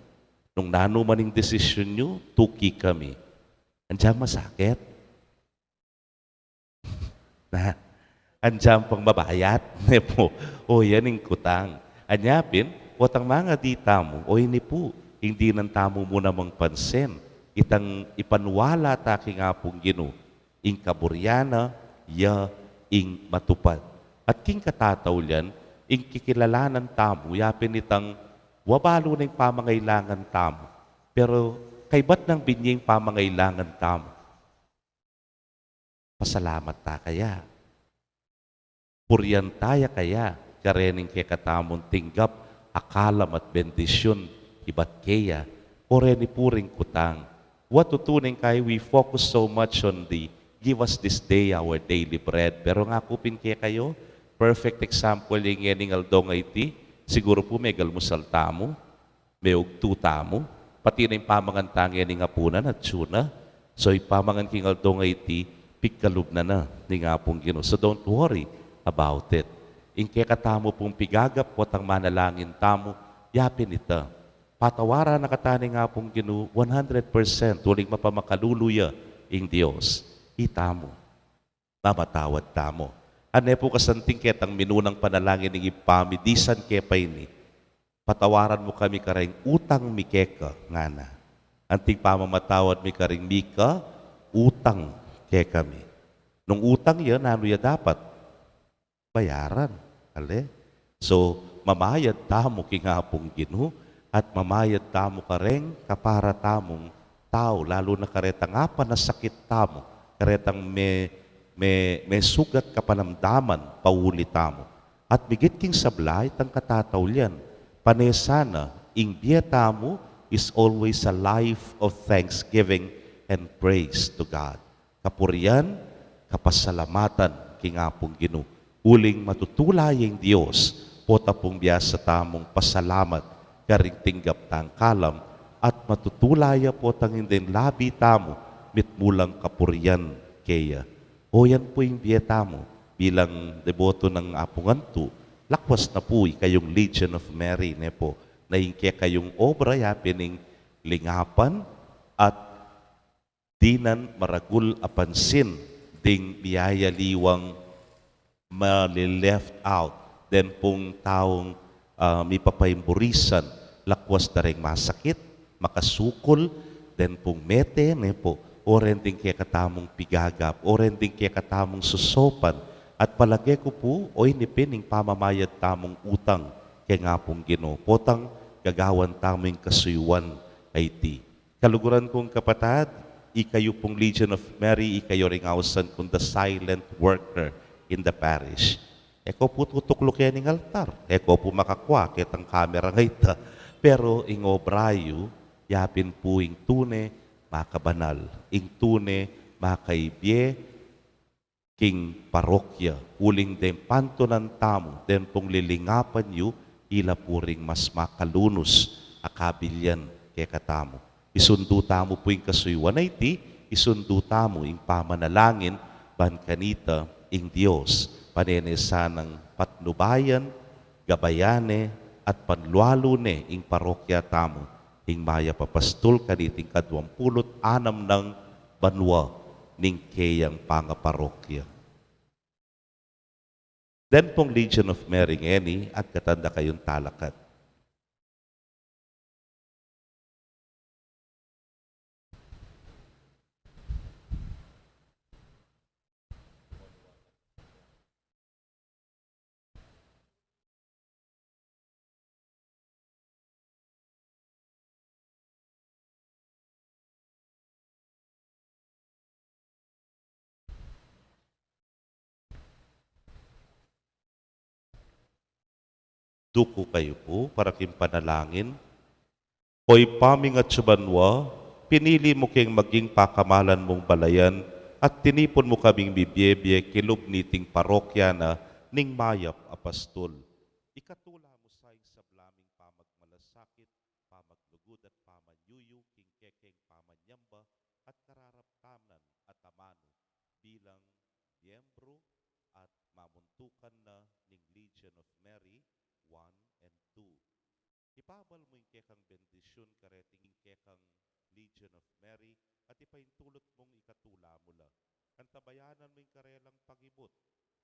Nung nanu man ing desisyun yu, tuki kami. Anjang masakit? Na, anjang pang mabayat, ne pu. O, yan ing kutang. Anya pin, potang mangadi tamu, o ini pu, ing dinan tamu mu namang pansin, itang ipaniwala ta king Apung Ginu, ing kaburian na, ya ing matupad. At king katataulian, ing kikilalanan tamu, ya pin itang wa balu na ing pamangailangan tamu. Pero kaybat nang binye ing pamangailangan tamu. Pasalamat ta kaya? Purian ta ya kaya karening kekatamung tinggap a kalam at bendisyun ibat keya, o reni pu ring kutang? Wa tutu ning kai we focus so much on the, "Give us this day our daily bread." Pero ngaku pin kekayu, perfect example ya ngening aldo ngeni, siguru pu megalmusal tamu, meugtu tamu, pati na ing pamangan ta ngening apunan, atsu na. So, ing pamangan king aldo ngeni, pigkalub na na ning Apung Ginu. So, don't worry about it. Ing kekatamu pung pigagap, potang manalangin tamu, ya pin ita. Patawaran na katamu ning Apung Ginu one hundred percent, uling mapamakalulu ya ing Dios. Itamu, mamatawad tamu. Ane pu kasanting ketang minunang panalangin ning Ibpa mi, disan ke pa ini, "Patawaran mu kami kareng utang mi keka," ngana. Anting pamamatawad mi kareng mika utang kekami. Nung utang ya, nanu ya dapat? Bayaran. Ale? So, mamayad tamu king Apung Ginu, at mamayad tamu kareng kapara tamung tau, lalu na karetang apanasakit tamu, karetang me-, me-, mesugat kapanamdaman pauli tamu. At migit king sabla, itang katataulian, pane sana, ing bie tamu is always a life of thanksgiving and praise to God. Kapurian, kapasalamatan king Apung Ginu. Uling matutula ya ing Dios, pota pung biasa tamung pasalamat karing tinggap tang kalam, at matutula ya potang ing deng labi tamu mitmulang kapurian keya. O yan pu ing bie tamu bilang deboto nang Apung Antu, lakwas na pu ikayung Legion of Mary, ne pu, na ing kekayung obra ya pin ing lingapan at dinan maragul a pansin ding miyayaliwang mali-left out, den pung taung, ah, mipapaimburisan, lakwas da reng masakit, makasukul, den pung mete, ne pu, o ren ding kekatamung pigagap, o ren ding kekatamung susopan, at palage ku pu, o ini pin ing pamamayad tamung utang keng Apung Ginu, potang gagawan tamu ing kasuyuan a iti. Kaluguran kung kapatad, ikayu pung Legion of Mary, ikayu ring ausan kung the silent worker in the parish. E ko pu tutukluke ning altar, e ko pu makakua ketang kamera ngeni. Pero ing obra yu, ya pin pu ing tune makabanal, ing tune makaibie king parokya, uling deng pantunan tamu, den pung lilingapan yu, ila pu ring mas makalunus a kabilian kekatamu. Isundu tamu pu ing kasuyuan a iti, isundu tamu ing pamanalangin, ban kanita ing Dios pane ne sanang patnubayan, gabayan ne, at panlualu ne ing parokya tamu, ing mayap a pastul kaniting kaduang pulu't anam nang banua ning keyang pangaparokya. Den pung Legion of Mary ngeni, agkatan da kayung talakad. Duku kayu pu para king panalangin. O Ibpa ming atsu banua, Pinili mu keng maging pakamalan mung balayan at tinipun mu kaming mibie-bie kilub niting parokya na ning mayap a pastul. Ikatula mu sa ing sabla ming pamagmalasakit, pamaglugud at pamanyuyu king kekeng pamanyamba at kararaptaman at amanu bilang miyembru at mamuntukan na ning Legion of Mary one and two. Ipabal mu ing kekang bendisyun kareting kekang Legion of Mary at ipaintulut mung ikatula mu la. Antabayanan mu ing karelang pangibut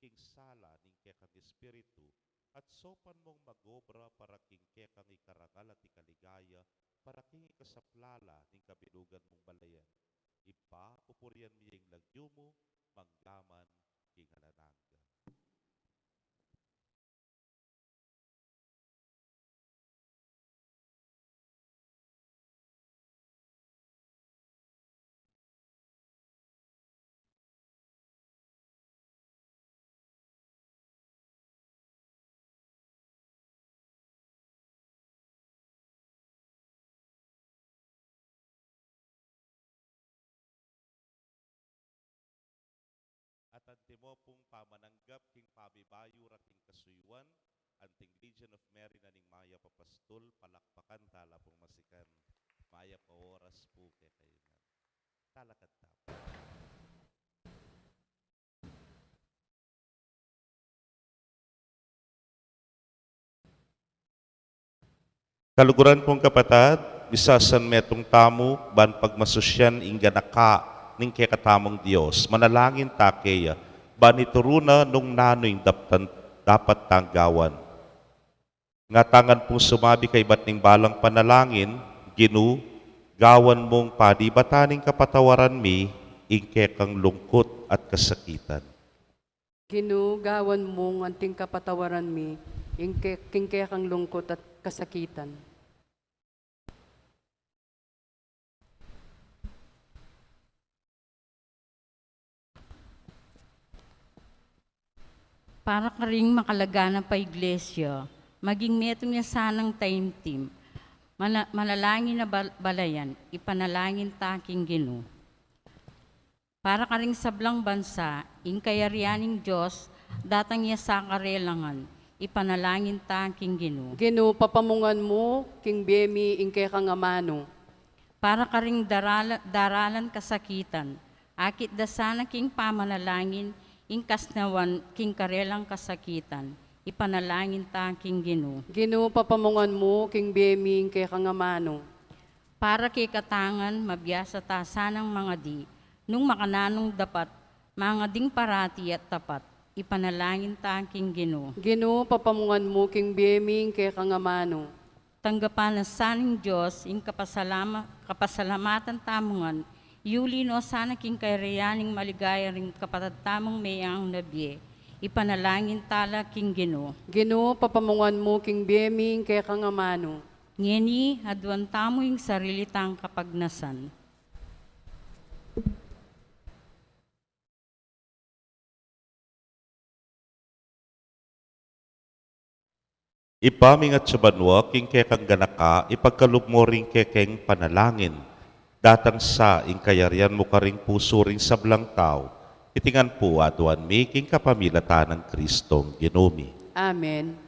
king sala ning kekang espiritu at saupan mung mag-obra para king kekang ikarangal at ikaligaya para king ikasaplala ning kabilugan mung balayan. Ibpa, pupurian mi ing lagyu mu, manggaman king alang angga. At antimo pung pamananggap king pabibayu ra king kasuyuan, anting Legion of Mary na ning mayap a pastul, palakpakan tala pung masikan. Mayap a oras pu kekayu ngan. Talakad tamu. Kaluguran kung kapatad, misasanmetung tamu ban pagmasusyan ing ganaka ning kekatamung Dios. Manalangin ta keya ban ituru na nung nanu ing daptan, dapat tang gawan. Nga tangan pung sumabi kaybat ning balang panalangin, Ginu, gawan mung panibatan ning kapatawaran mi ing kekang lungkut at kasakitan. Ginu, gawan mung anting kapatawaran mi ing ke-, king kekang lungkut at kasakitan. Para karing makalaganap a iglesia, maging metung ya sanang taimtim, mana-, manalangin a bal-, balayan, ipanalangin ta king Ginu. Para karing sablang bansa, ing kayarian ning Dios, datang ya sa karelangan, ipanalangin ta king Ginu. Ginu, papamungan mu king bie mi ing kekang amanu. Para karing darala-, daralan kasakitan, akit da sana king pamanalangin ing kasnawan king karelang kasakitan, ipanalangin ta king Ginu. Ginu, papamungan mu king bie mi ing kekang amanu. Para kekatang ngan, mabiasa ta sanang mangadi nung makananung dapat, mangading parati at tapat, ipanalangin ta king Ginu. Ginu, papamungan mu king bie mi ing kekang amanu. Tanggapan na sa ning Dios ing kapasalama-, kapasalamatan tamu ngan, yuli no sana king kayarian ning maligaya ring kapatad tamung meyang na bie, ipanalangin ta la king Ginu. Ginu, papamungan mu king bie mi ing kekang amanu. Ngeni, aduan tamu ing sarili tang kapagnasan. Ibpa mi atsu ka banua, king kekang ganaka, ipagkalub mu ring kekeng panalangin. Datang sa ing kayarian mu karing pusu ring sablang tau. Iti ngan pu aduan mi king kapamilatan nang Kristong Ginu mi. Amen.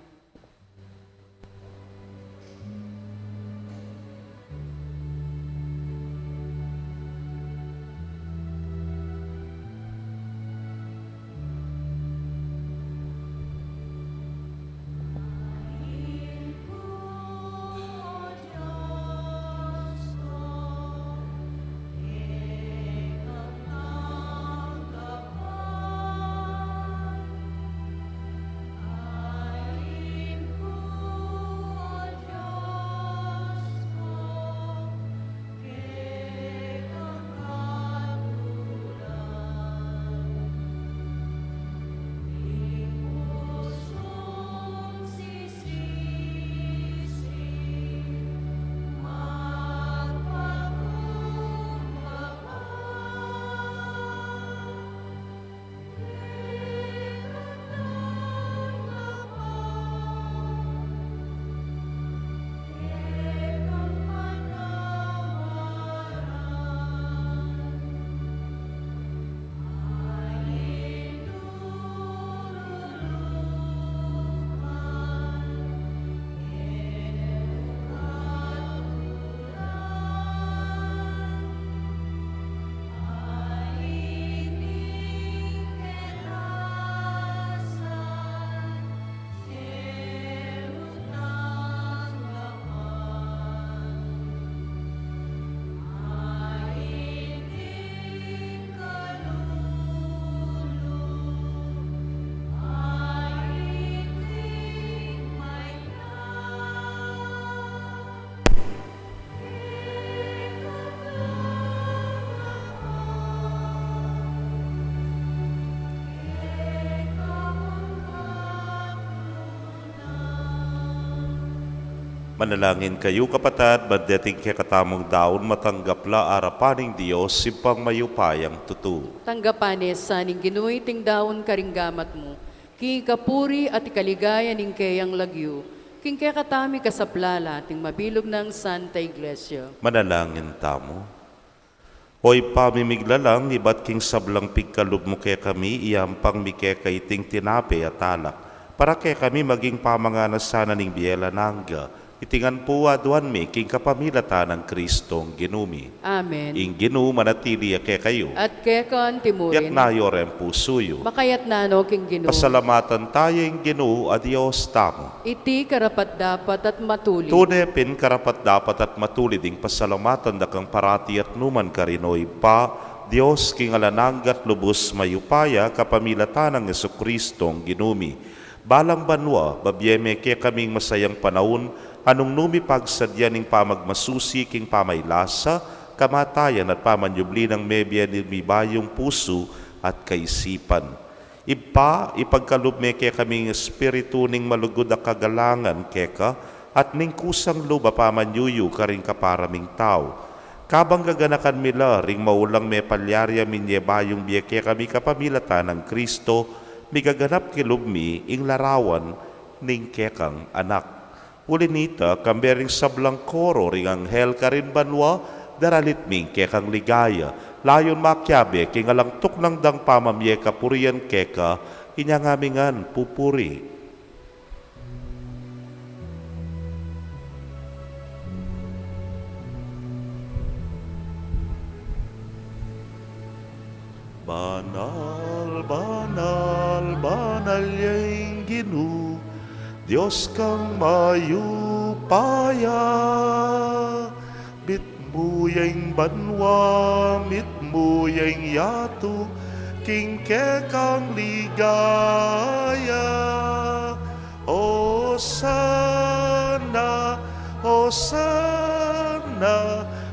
Manalangin kayu, kapatad, ban deting kekatamung daun matanggap la arapan ning Dios, Ibpang mayupayang tutu. Tanggapan ne sa ning Ginu iting daun karing gamat mu, king ikapuri at ikaligaya ning keyang lagyu, king kekatamung kasaplalan at ning mabilug nang Santa Iglesia. Manalangin tamu. O Ibpa ming miglalang, ibat king sablang pigkalub mu kekami, iyampang mi keka iting tinape at alak, para kekami maging pamangan na sana ning bie alang angga. Iti ngan pu aduan mi king kapamilatan nang Kristong Ginu mi. Amen. Ing Ginu manatili ya kekayu. At keka antimurin. Itas yu reng pusu yu. Makaitas no king Ginu. Pasalamatan taya ing Ginu a Dios tamu. Iti karapat-dapat at matulid. Tune pin karapat-dapat at matulid ing pasalamatan da kang parati at nukarin man, karin, o Ibpa, Dios king alang angga at lubus mayupaya, kapamilatan nang Jesukristong Ginu mi. Balang banua, babie me kekaming masayang panaun, a nung nu mi pagsadya ning pamagmasusi king pamaylasa, kamatayan at pamanyubli nang mebie ning mibayung pusu at kaisipan. Ibpa, ipagkalub me kekaming espiritu ning malugud a kagalangan keka, at ning kusang lub a pamanyuyu karing kapara ming tau. Kabang gaganakan mi la ring maulang mepalyari a minye bayung bie kekami kapamilatan nang Kristo, migaganap king lub mi ing larawan ning kekang Anak. Uli nita, kambe ring sablang koro ring anghel karin banua, daralit mi ing kekang ligaya, layun makiabe king alang tuknang dang pamamie kapurian keka, inya ngan mi ngan pupuri. Banal, banal, banal ya ing Ginu, Dios kang mayupaya. Mitmu ya ing banua, mitmu ya ing yatu, king kekang ligaya. Osana, Osana,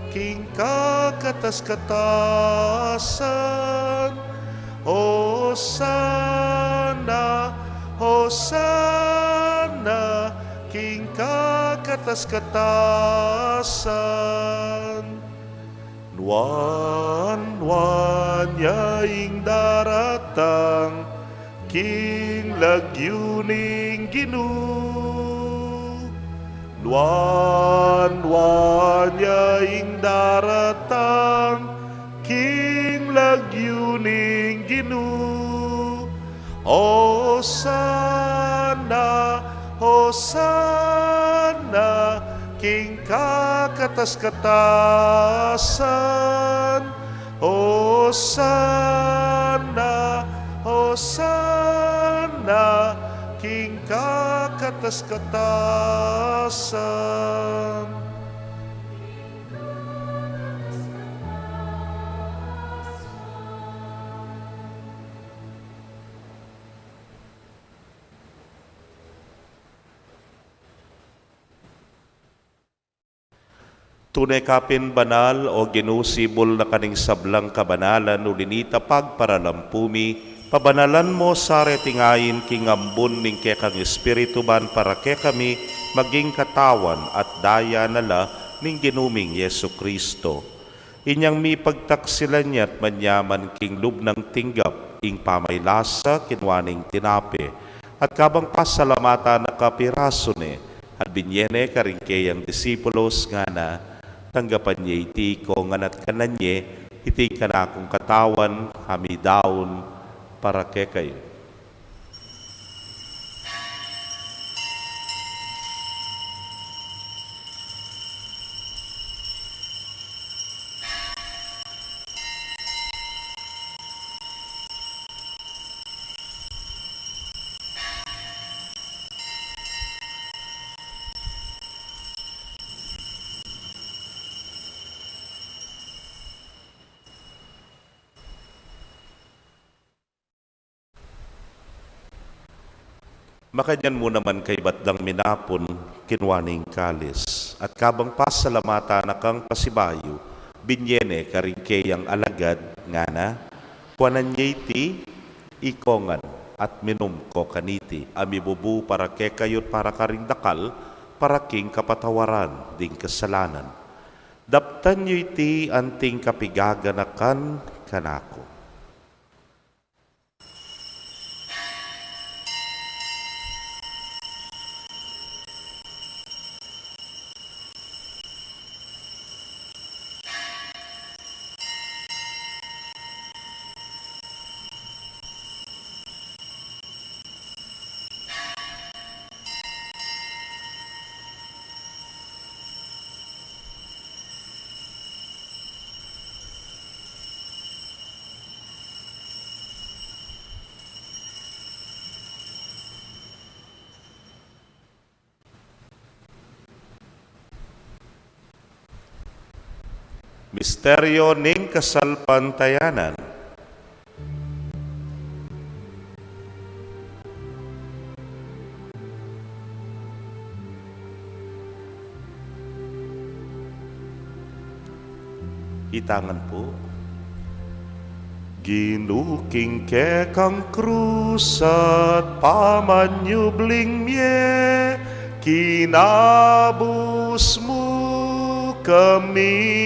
king kakatas-katasan. Osana, Osana, king kakatas-katasan. Nuan, nuan ya ing daratang king lagyu ning Ginu. Nuan, nuan ya ing daratang king lagyu ning Ginu. Osana, Osana, king kakatas-katasan. Osana, Osana, king kakatas-katasan. Tune ka pin banal, o Ginu, sibul na ka ning sablang kabanalan, uli nita pagparalampu mi, pabanalan mu sa reting ain king ambun ning kekang Espiritu ban para kekami maging katawan at daya na la ning Ginu ming Jesucristo. Inyang mipagtaksilan ya at manyaman king lub nang tinggap ing pamaylasa, kinua ne ing tinape, at kabang pasalamatan na ka, pirasu ne, at binye ne karing keyang disipulos, ngana: Tanggapan ye iti ikongan at kanan ye, iti ing kanakung katawan a midaun para kekayu. Makanyan mu naman kaybat dang minapun, kinua ne ing kalis, at kabang pasalamatan na kang pasibayu, binye ne karing keyang alagad, ngana: Kuanan ye iti ikongan at minum ko kaniti, a mibubu para kekayu at para karing dakal para king kapatawaran ding kasalanan. Daptan yu iti anting kapigaganakan kanaku. Misteryo ning kasalpantayanan. Itangan pu. Ginu, king kekang krus at pamanyubling mie, kinabus mu kami.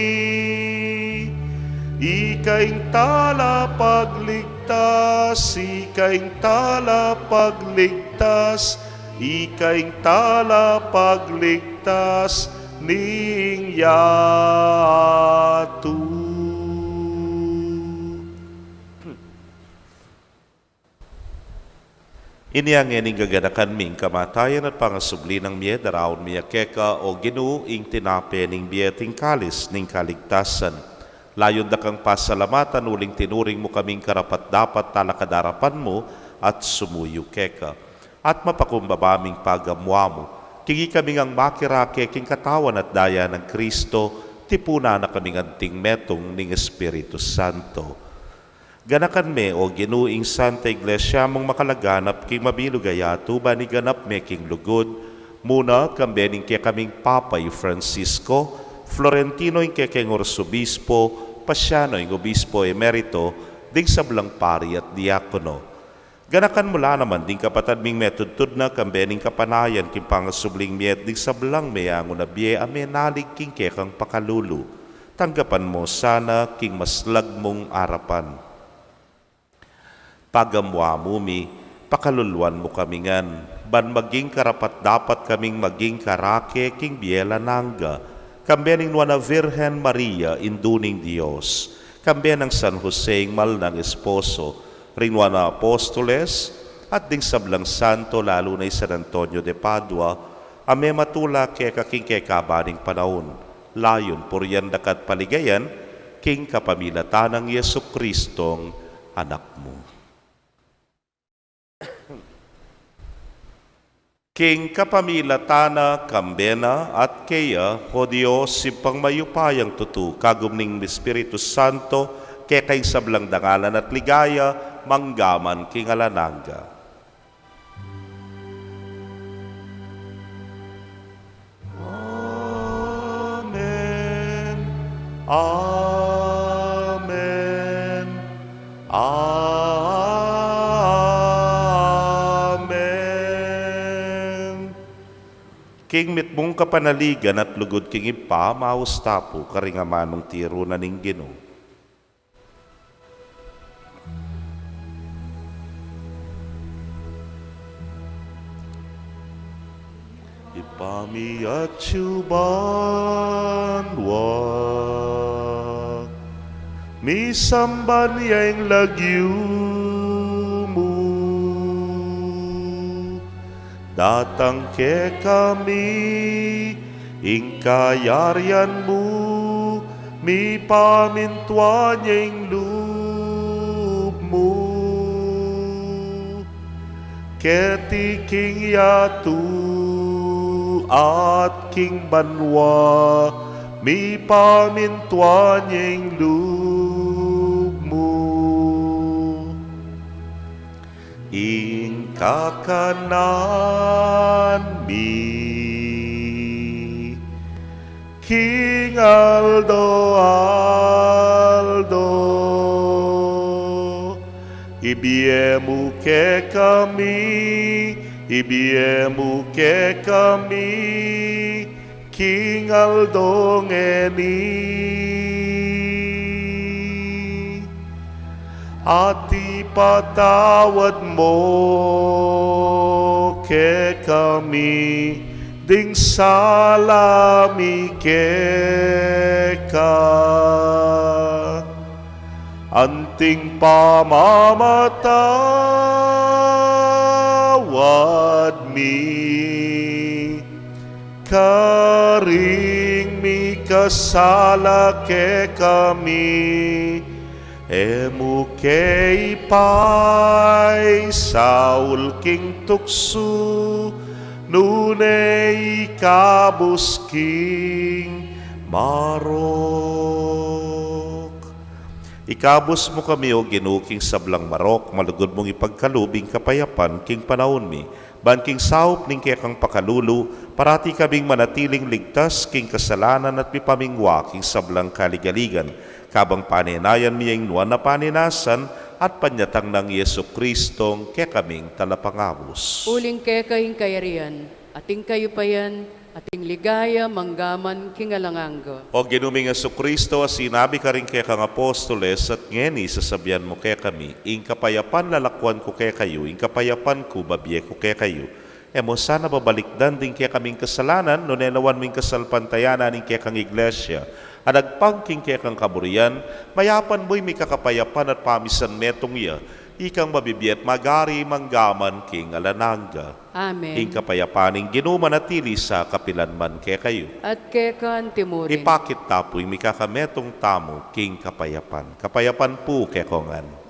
Ika ing talapagligtas, ika ing talapagligtas, ika ing talapagligtas ning yatu. Inya ngeni gaganakan mi ing kamatayan at pangasubli nang mie, daraun mi keka, o Ginu, ing tinape ning bie at ing kalis ning kaligtasan. Layun da kang pasalamatan uling tinuring mu kaming karapat-dapat talakad arapan mu at sumuyu keka. At mapakumbaba ming pagamuamu, king ikami ngang makirake king katawan at daya nang Kristo, tipunan na kaming anting metung ning Espiritu Santo. Ganakan me, o Ginu, ing Santa Iglesia mung makalaganap king mabilug a yatu, ban iganap me king lugud, muna kambe ning kekaming Papa i Francisco, Florentino ing kekeng Arsobispo, Pasiano ing Obispo Emerito, ding sablang pari at diakono. Ganakan mu la naman ding kapatad ming metudtud na kambe ning kapanayan king pangasubling mie at ding sablang meangu na bie a menalig king kekang pakalulu. Tanggapan mu sana king maslag mung arapan. Pagamuamu mi, pakaluluan mu kami ngan, ban maging karapat-dapat kaming maging karake king bie alang angga, kambe ning Nuan a Virgen Maria, Indu ning Dios, kambe nang San Jose ing mal nang esposo, ring Nuan a Apostoles, at ding sablang santo, lalu na i San Antonio de Padua, a mematula keka king kekaban ning panaun, layun purian da ka at paligayan, king kapamilatan nang Jesucristong Anak mu. King kapamilatan na, kambe na, at keya, o Dios, Ibpang mayupayang tutu, kagum ning Espiritu Santo, keka ing sablang dangalan at ligaya, mangga man king alang angga. Amen. Amen. Amen. King mitmung kapanaligan at lugud king Ibpa, maus ta pu karing amanung tiru na ning Ginu. Ibpa mi atsu banua, misamban ya ing lagyu mu, datang kekami ing kayarian mu, mipamintuan ya ing lub mu keti king yatu at king banua, mipamintuan ya ing lub mu. Ing kakanan mi king aldo-aldo, ibie mu kekami Ibie mu kekami king aldo ngeni. At ipatawad mu kekami ding sala mi keka, anting pamamatawad mi karing mikasala kekami. E mu ke ipaisaul king tuksu, nune ikabus king marok. Ikabus mu kami, O Ginu, king sablang marok, malugud mung ipagkalub ing kapayapan king panaun mi, ban king saup ning kekang pakalulu, parati kaming manatiling ligtas king kasalanan at mipamingwa king sablang kaligaligan, kabang panenayan mi ing nuan a panenasan at panyatang nang Jesucristong kekaming Talapangabus. Uling keka ing kayarian, at ing kayupayan, at ing ligaya, mangga man king alang angga. O Ginu ming Jesucristo, a sinabi karing kekang apostoles, at ngeni sasabian mu kekami, ing kapayapan lalakwan ku kekayu, ing kapayapan ku babie ku kekayu. E mu sana babalikdan ding kekaming kasalanan, nune lawan mu ing kasalpantayanan ning kekang Iglesia a nagpang king kekang kaburian, mayapan mu ing mikakapayapan at pamisan metung ya, ikang mabibie at magari mangga man king alang angga. Amen. Ing kapayapan ning Ginu manatili sa kapilan man kekayu. At keka anti mu rin. Ipakit ta pu ing mikakametung tamu king kapayapan. Kapayapan pu kekongan.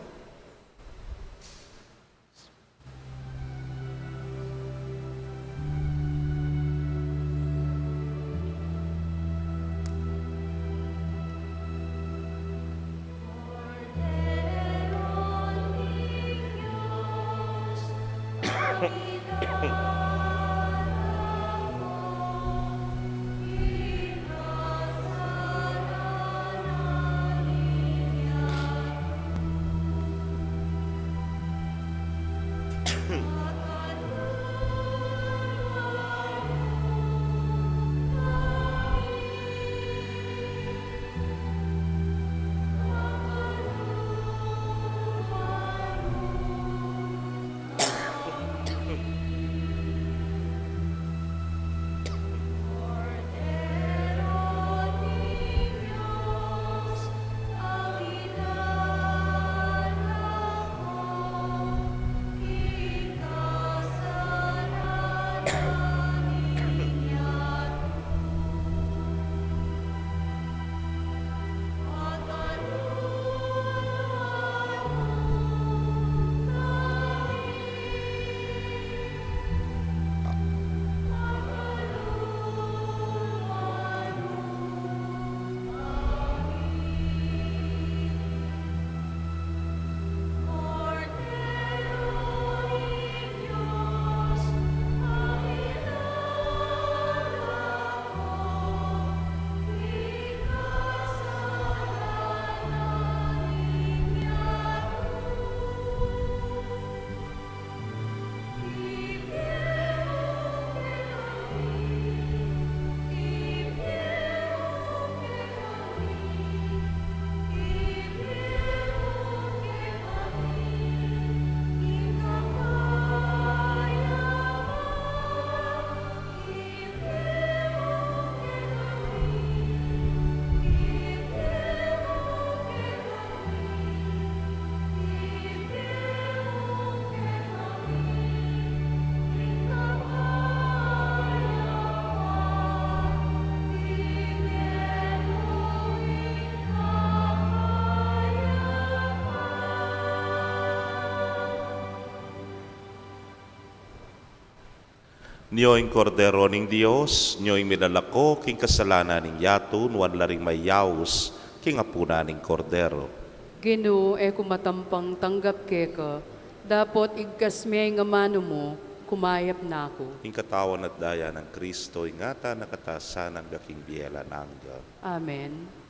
Nyo ing Kordero ning Dios, nyo ing milalako king kasalanan ning yatu, nuan la ring mayaus king apunan ning Kordero. Ginu, e ku matampang tanggap keka, dapot igkas me ing amanu mu, kumayap na ku. Ing katawan at daya nang Kristo, ingatan na katasan angga king bie alang angga. Amen.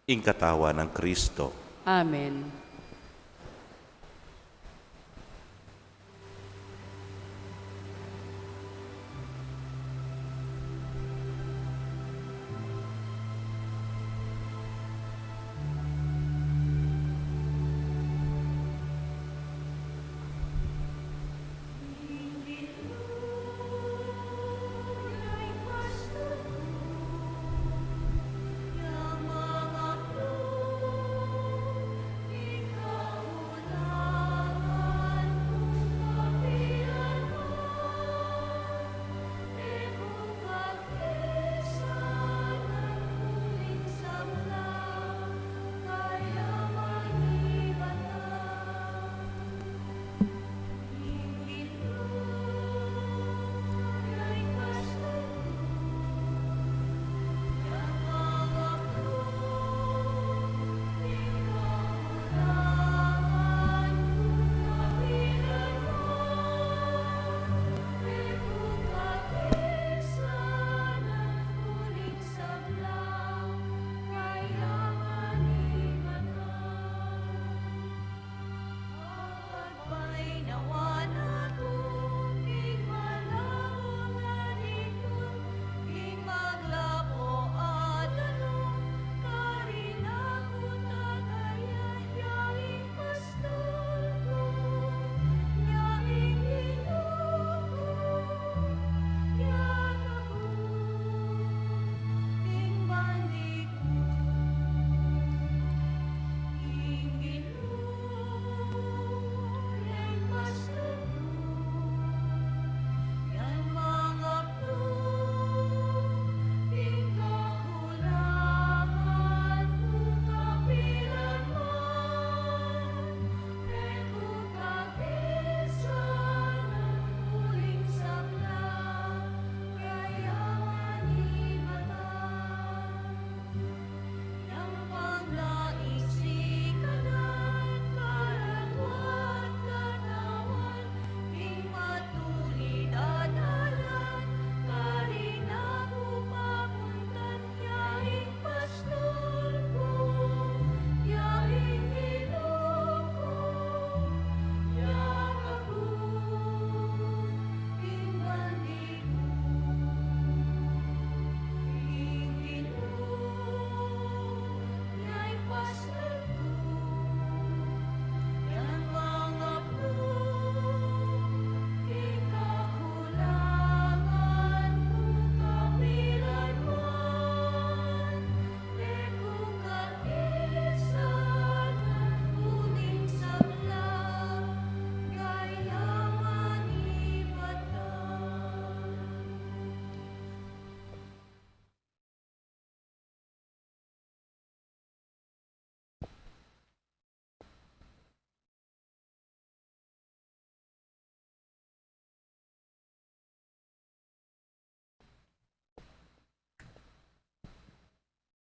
Ing katawan nang Kristo. Amen.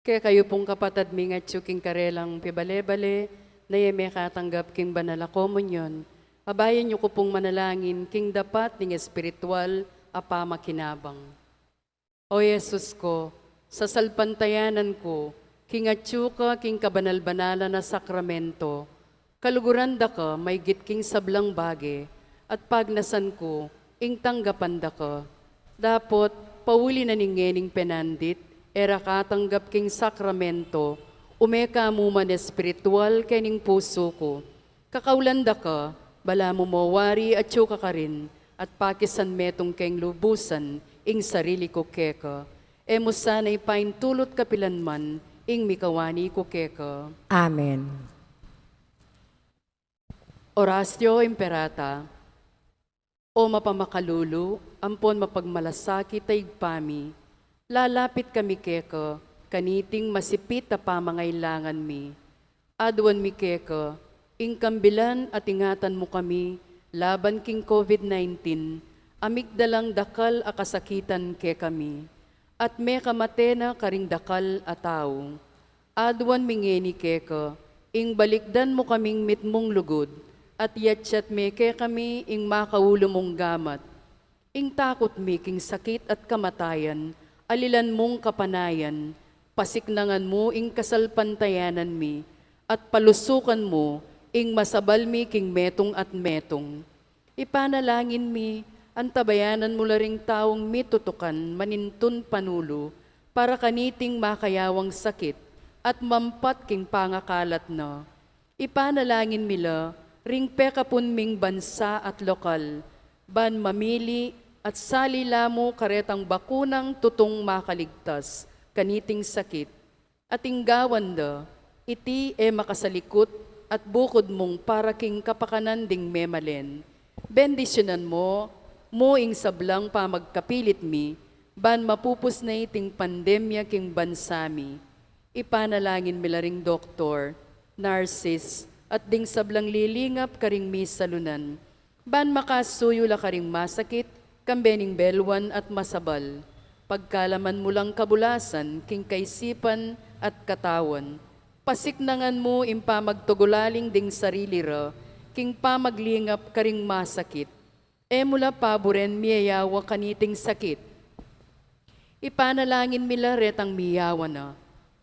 Kekayu pung kapatad ming atyu king karelang pibale-bale, na e mekatanggap king banal a komunyon, abayan yu ku pung manalangin king dapat ning espiritual a pamakinabang. O Jesus ku, sasalpantayanan ku, king atyu ka king kabanal-banalan a sakramento, kaluguran da ka maygit king sablang bage, at pagnasan ku ing tanggapan da ka. Dapot, pauli na ning ngening penandit, e ra katanggap king sakramento, ume ka mu man espiritual kening pusu ku. Kakaulan da ka, balamu mo wari atyu ka karin, at pakisan metung keng lubusan ing sarili ku keka. E mu sana ipaintulut kapilan man ing mikawani ku keka. Amen. Oratio Imperata. O mapamakalulu ampon mapagmalasakit a Ibpa mi, lalapit kami keka kaniting masipit a pamangailangan mi. Aduan mi keka ing kambilan at ingatan mu kami laban king COVID nineteen a migdalang dakal a kasakitan kekami, at mekamate na karing dakal a tau. Aduan mi ngeni keka ing balikdan mu kaming mitmung lugud, at yatyat me kekami ing makaulu mung gamat. Ing takut mi king sakit at kamatayan, alilan mung kapanayan, Pasiknangan mu ing kasalpantayanan mi, at palusukan mu ing masabal mi king metung at metung. Ipanalangin mi, antabayanan mu la ring taung mitutukan manintun panulu para kaniting makayawang sakit at mampat king pangakalat na. Ipanalangin mi la ring pekapun ming bansa at lokal, ban mamili at sali la mu karetang bakunang tutung makaligtas kaniting sakit. At ing gawan da, iti e makasalikut at bukud mung para king kapakanan ding memalen. Bendisyunan mu mu ing sablang pamagkapilit mi, ban mapupus na iting pandemya king bansa mi. Ipanalangin mi la ring doktor, nurses, at ding sablang lilingap karing misalunan, ban makasuyu la karing masakit, kambe ning belwan at masabal. Pagkalaman mu lang kabulasan, king kaisipan at katawan. Pasiknangan mu ing pamagtugulaling ding sarili ra, king pamaglingap karing masakit. E mu la paburen miyayawa kaniting sakit. Ipanalangin mi la retang miyawa na,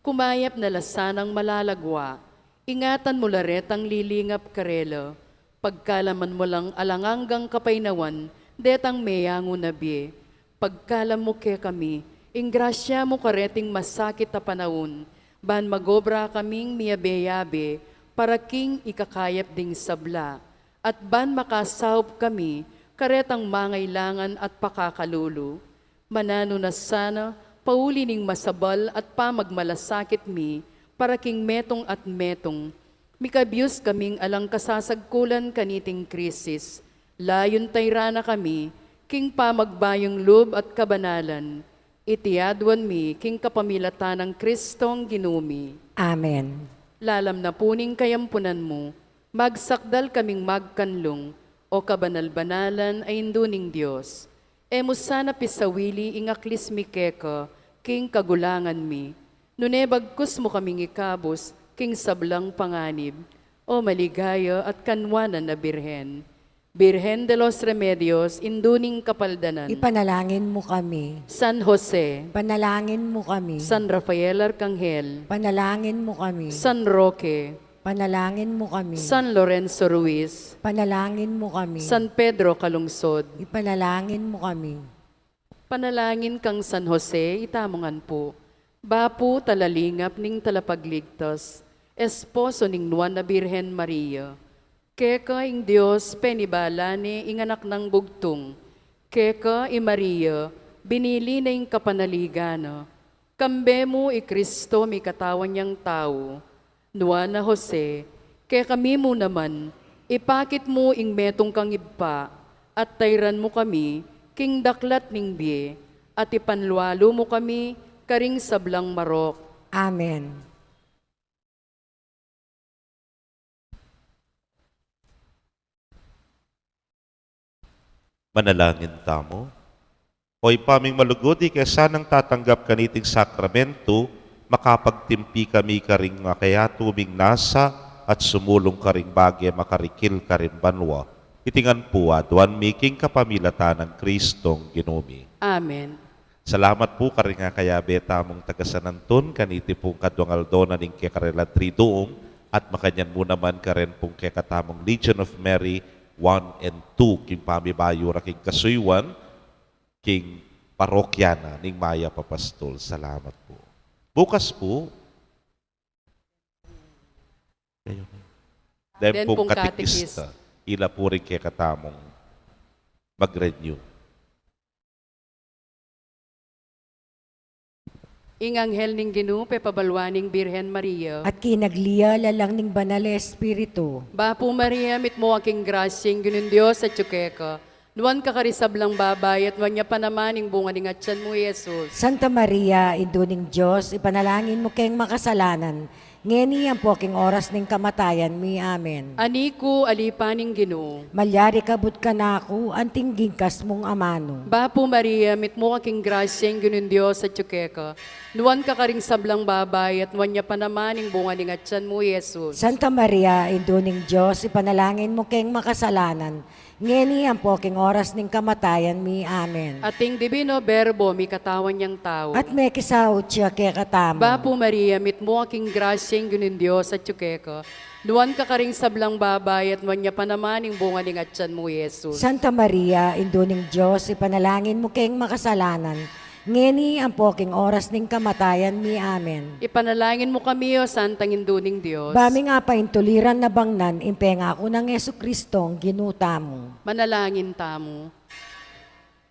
kumayap na la sanang malalagwa. Ingatan mu la retang lilingap karela. Pagkalaman mu lang alang anggang kapaynawan detang meyangu na bie. Pagkalam mu kekami ing grasya mu kareting masakit a panaun, ban magobra kaming miyabe-yabe para king ikakayap ding sabla, at ban makasaup kami karetang mangailangan at pakakalulu. Mananu na sana, pauli ning masabal at pamagmalasakit mi, para king metung at metung, mikabus kaming alang kasasagkulan kaniting krisis, layun tayran na kami king pamagbayung lub at kabanalan. Iti aduan mi king kapamilatan nang Kristong Ginu mi. Amen. Lalam na pu ning kayampunan mu, magsakdal kaming magkanlung, o kabanal-banalan a Indu ning Dios. E mu sana pisawili ing aklis mi keka king kagulangan mi, nune bagkus mu kaming ikabus king sablang panganib, o maligaya at kanwanan a Birhen. Birhen de los Remedios, Indu ning Kapaldanan. Ipanalangin mu kami. San Jose. Panalangin mu kami. San Rafael Arcangel. Panalangin mu kami. San Roque. Panalangin mu kami. San Lorenzo Ruiz. Panalangin mu kami. San Pedro Calungsod. Ipanalangin mu kami. Panalangin kang San Jose, itamu ngan pu. Bapu, talalingap ning Talapagligtas, esposo ning Nuan a Birhen Maria. Keka ing Dios penibala ne ing Anak nang Bugtung. Keka i Maria binili ne ing kapanaligan na. Kambe mu i Kristo mikatawan yang tau. Nuan a Jose, kekami mu naman, ipakit mu ing metung kang ibpa, at tayran mu kami king daklat ning bie, at ipanlualu mu kami karing sablang marok. Amen. Manalangin tamu. O Ibpa ming malugud, ika sanang tatanggap kaniting sakramentu, makapagtimpi kami karing makayatu ming nasa at sumulung karing bage makarikil karing banua. Iti ngan pu aduan mi king kapamilatan nang Kristong Ginu mi. Amen. Salamat pu karing akayabe tamung taga San Anton, kaniti pung kaduang aldo na ning kekarelang triduum, at makanyan mu naman karen pung kekatamung Legion of Mary one and two, king pamibayu ra king kasuyuan, king parokya na ning Mayap a Pastol. Salamat pu. Bukas pu, den pung katekista, ila pu ring kekatamung mag-renew. Ing anghel ning Ginu pepabaluan ing Birhen Maria. At kinaglia la lang ning Banal a Espiritu. Bapu Maria, mitmu ka king grasya, ing Ginung Dios atyu keka. Nuan ka karing sablang babai, at nuan ya pa naman ing bunga ning atyan mu, i Jesus. Santa Maria, Indu ning Dios, ipanalangin mu keng makasalanan, Ngeni ampo king oras ning kamatayan mi. Amen. Ani ku, alipan ning Ginu. Malyari ka but kanaku, anting ginkas mung amanu. Bapu Maria, mitmu ka king grasya, ing Ginung Dios atyu keka. Nuan ka karing sablang babai, at nuan ya pa naman ing bunga ning atyan mu, Jesus. Santa Maria, Indu ning Dios, ipanalangin mu keng makasalanan, ngeni ampo king oras ning kamatayan mi. Amen. At ing Divino Verbo, mikatawan yang tau. At mekisaut ya kekatamu. Bapu Maria, mitmu ka king grasya, ing Ginung Dios atyu keka. Nuan ka karing sablang babai, at nuan ya pa naman ing bunga ning atyan mu, Jesus. Santa Maria, Indu ning Dios, ipanalangin mu keng makasalanan, ngeni ampo king oras ning kamatayan mi. Amen. Ipanalangin mu kami, O Santang Indu ning Dios. Ba mi nga paintuliran na bangnan ing pengaku nang Jesucristong Ginu tamu. Manalangin tamu.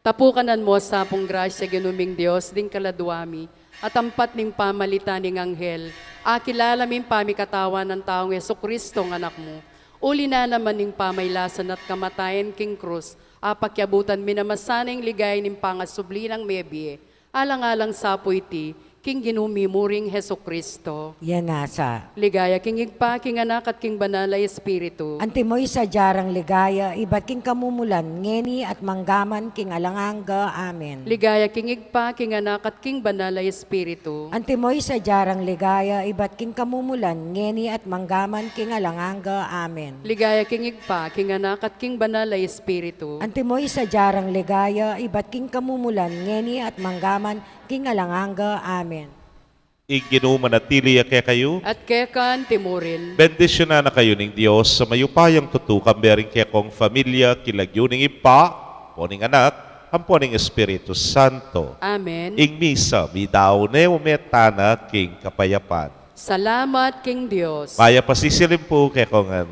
Tapukanan mu sa pung grasya, Ginu ming Dios, ding kaladua mi, at ampat ning pamalitan ning anghel, akilala mi ing pamikatawan nang taung Jesucristong Anak mu. Uli na naman ning pamailasan at kamatayan king krus, apakyabutan mi naman sana ing ligaya ning pangasubli nang mebie. Alang-alang sa pu iti, king Ginu mi muring Jesucristo. Yan na sa. Ligaya king Ibpa, king Anak, at king Banal a Espiritu. Antimo ing sadya rang ligaya, ibat king kamumulan, ngeni at manggaman king alang angga. Amen. Ligaya king Ibpa, king Anak, at king Banal a Espiritu. Antimo ing sadya rang ligaya, ibat king kamumulan, ngeni at manggaman king alang angga. Amen. Ligaya king Ibpa, king Anak, at king Banal a Espiritu. Antimo ing sadya rang ligaya, ibat king kamumulan, ngeni at manggaman king alang angga. Amen. Ing Ginu manatili ya kekayu. At keka antimurin. Bendisyunan na kayu ning Dios a mayupayang tutu, kambe ring kekong familia, king lagyu ning Ibpa, ampo ning Anak, ampo ning Espiritu Santo. Amen. Ing misa midaun ne, ume tana king kapayapan. Salamat king Dios. Mayap a sisilim pu kekongan.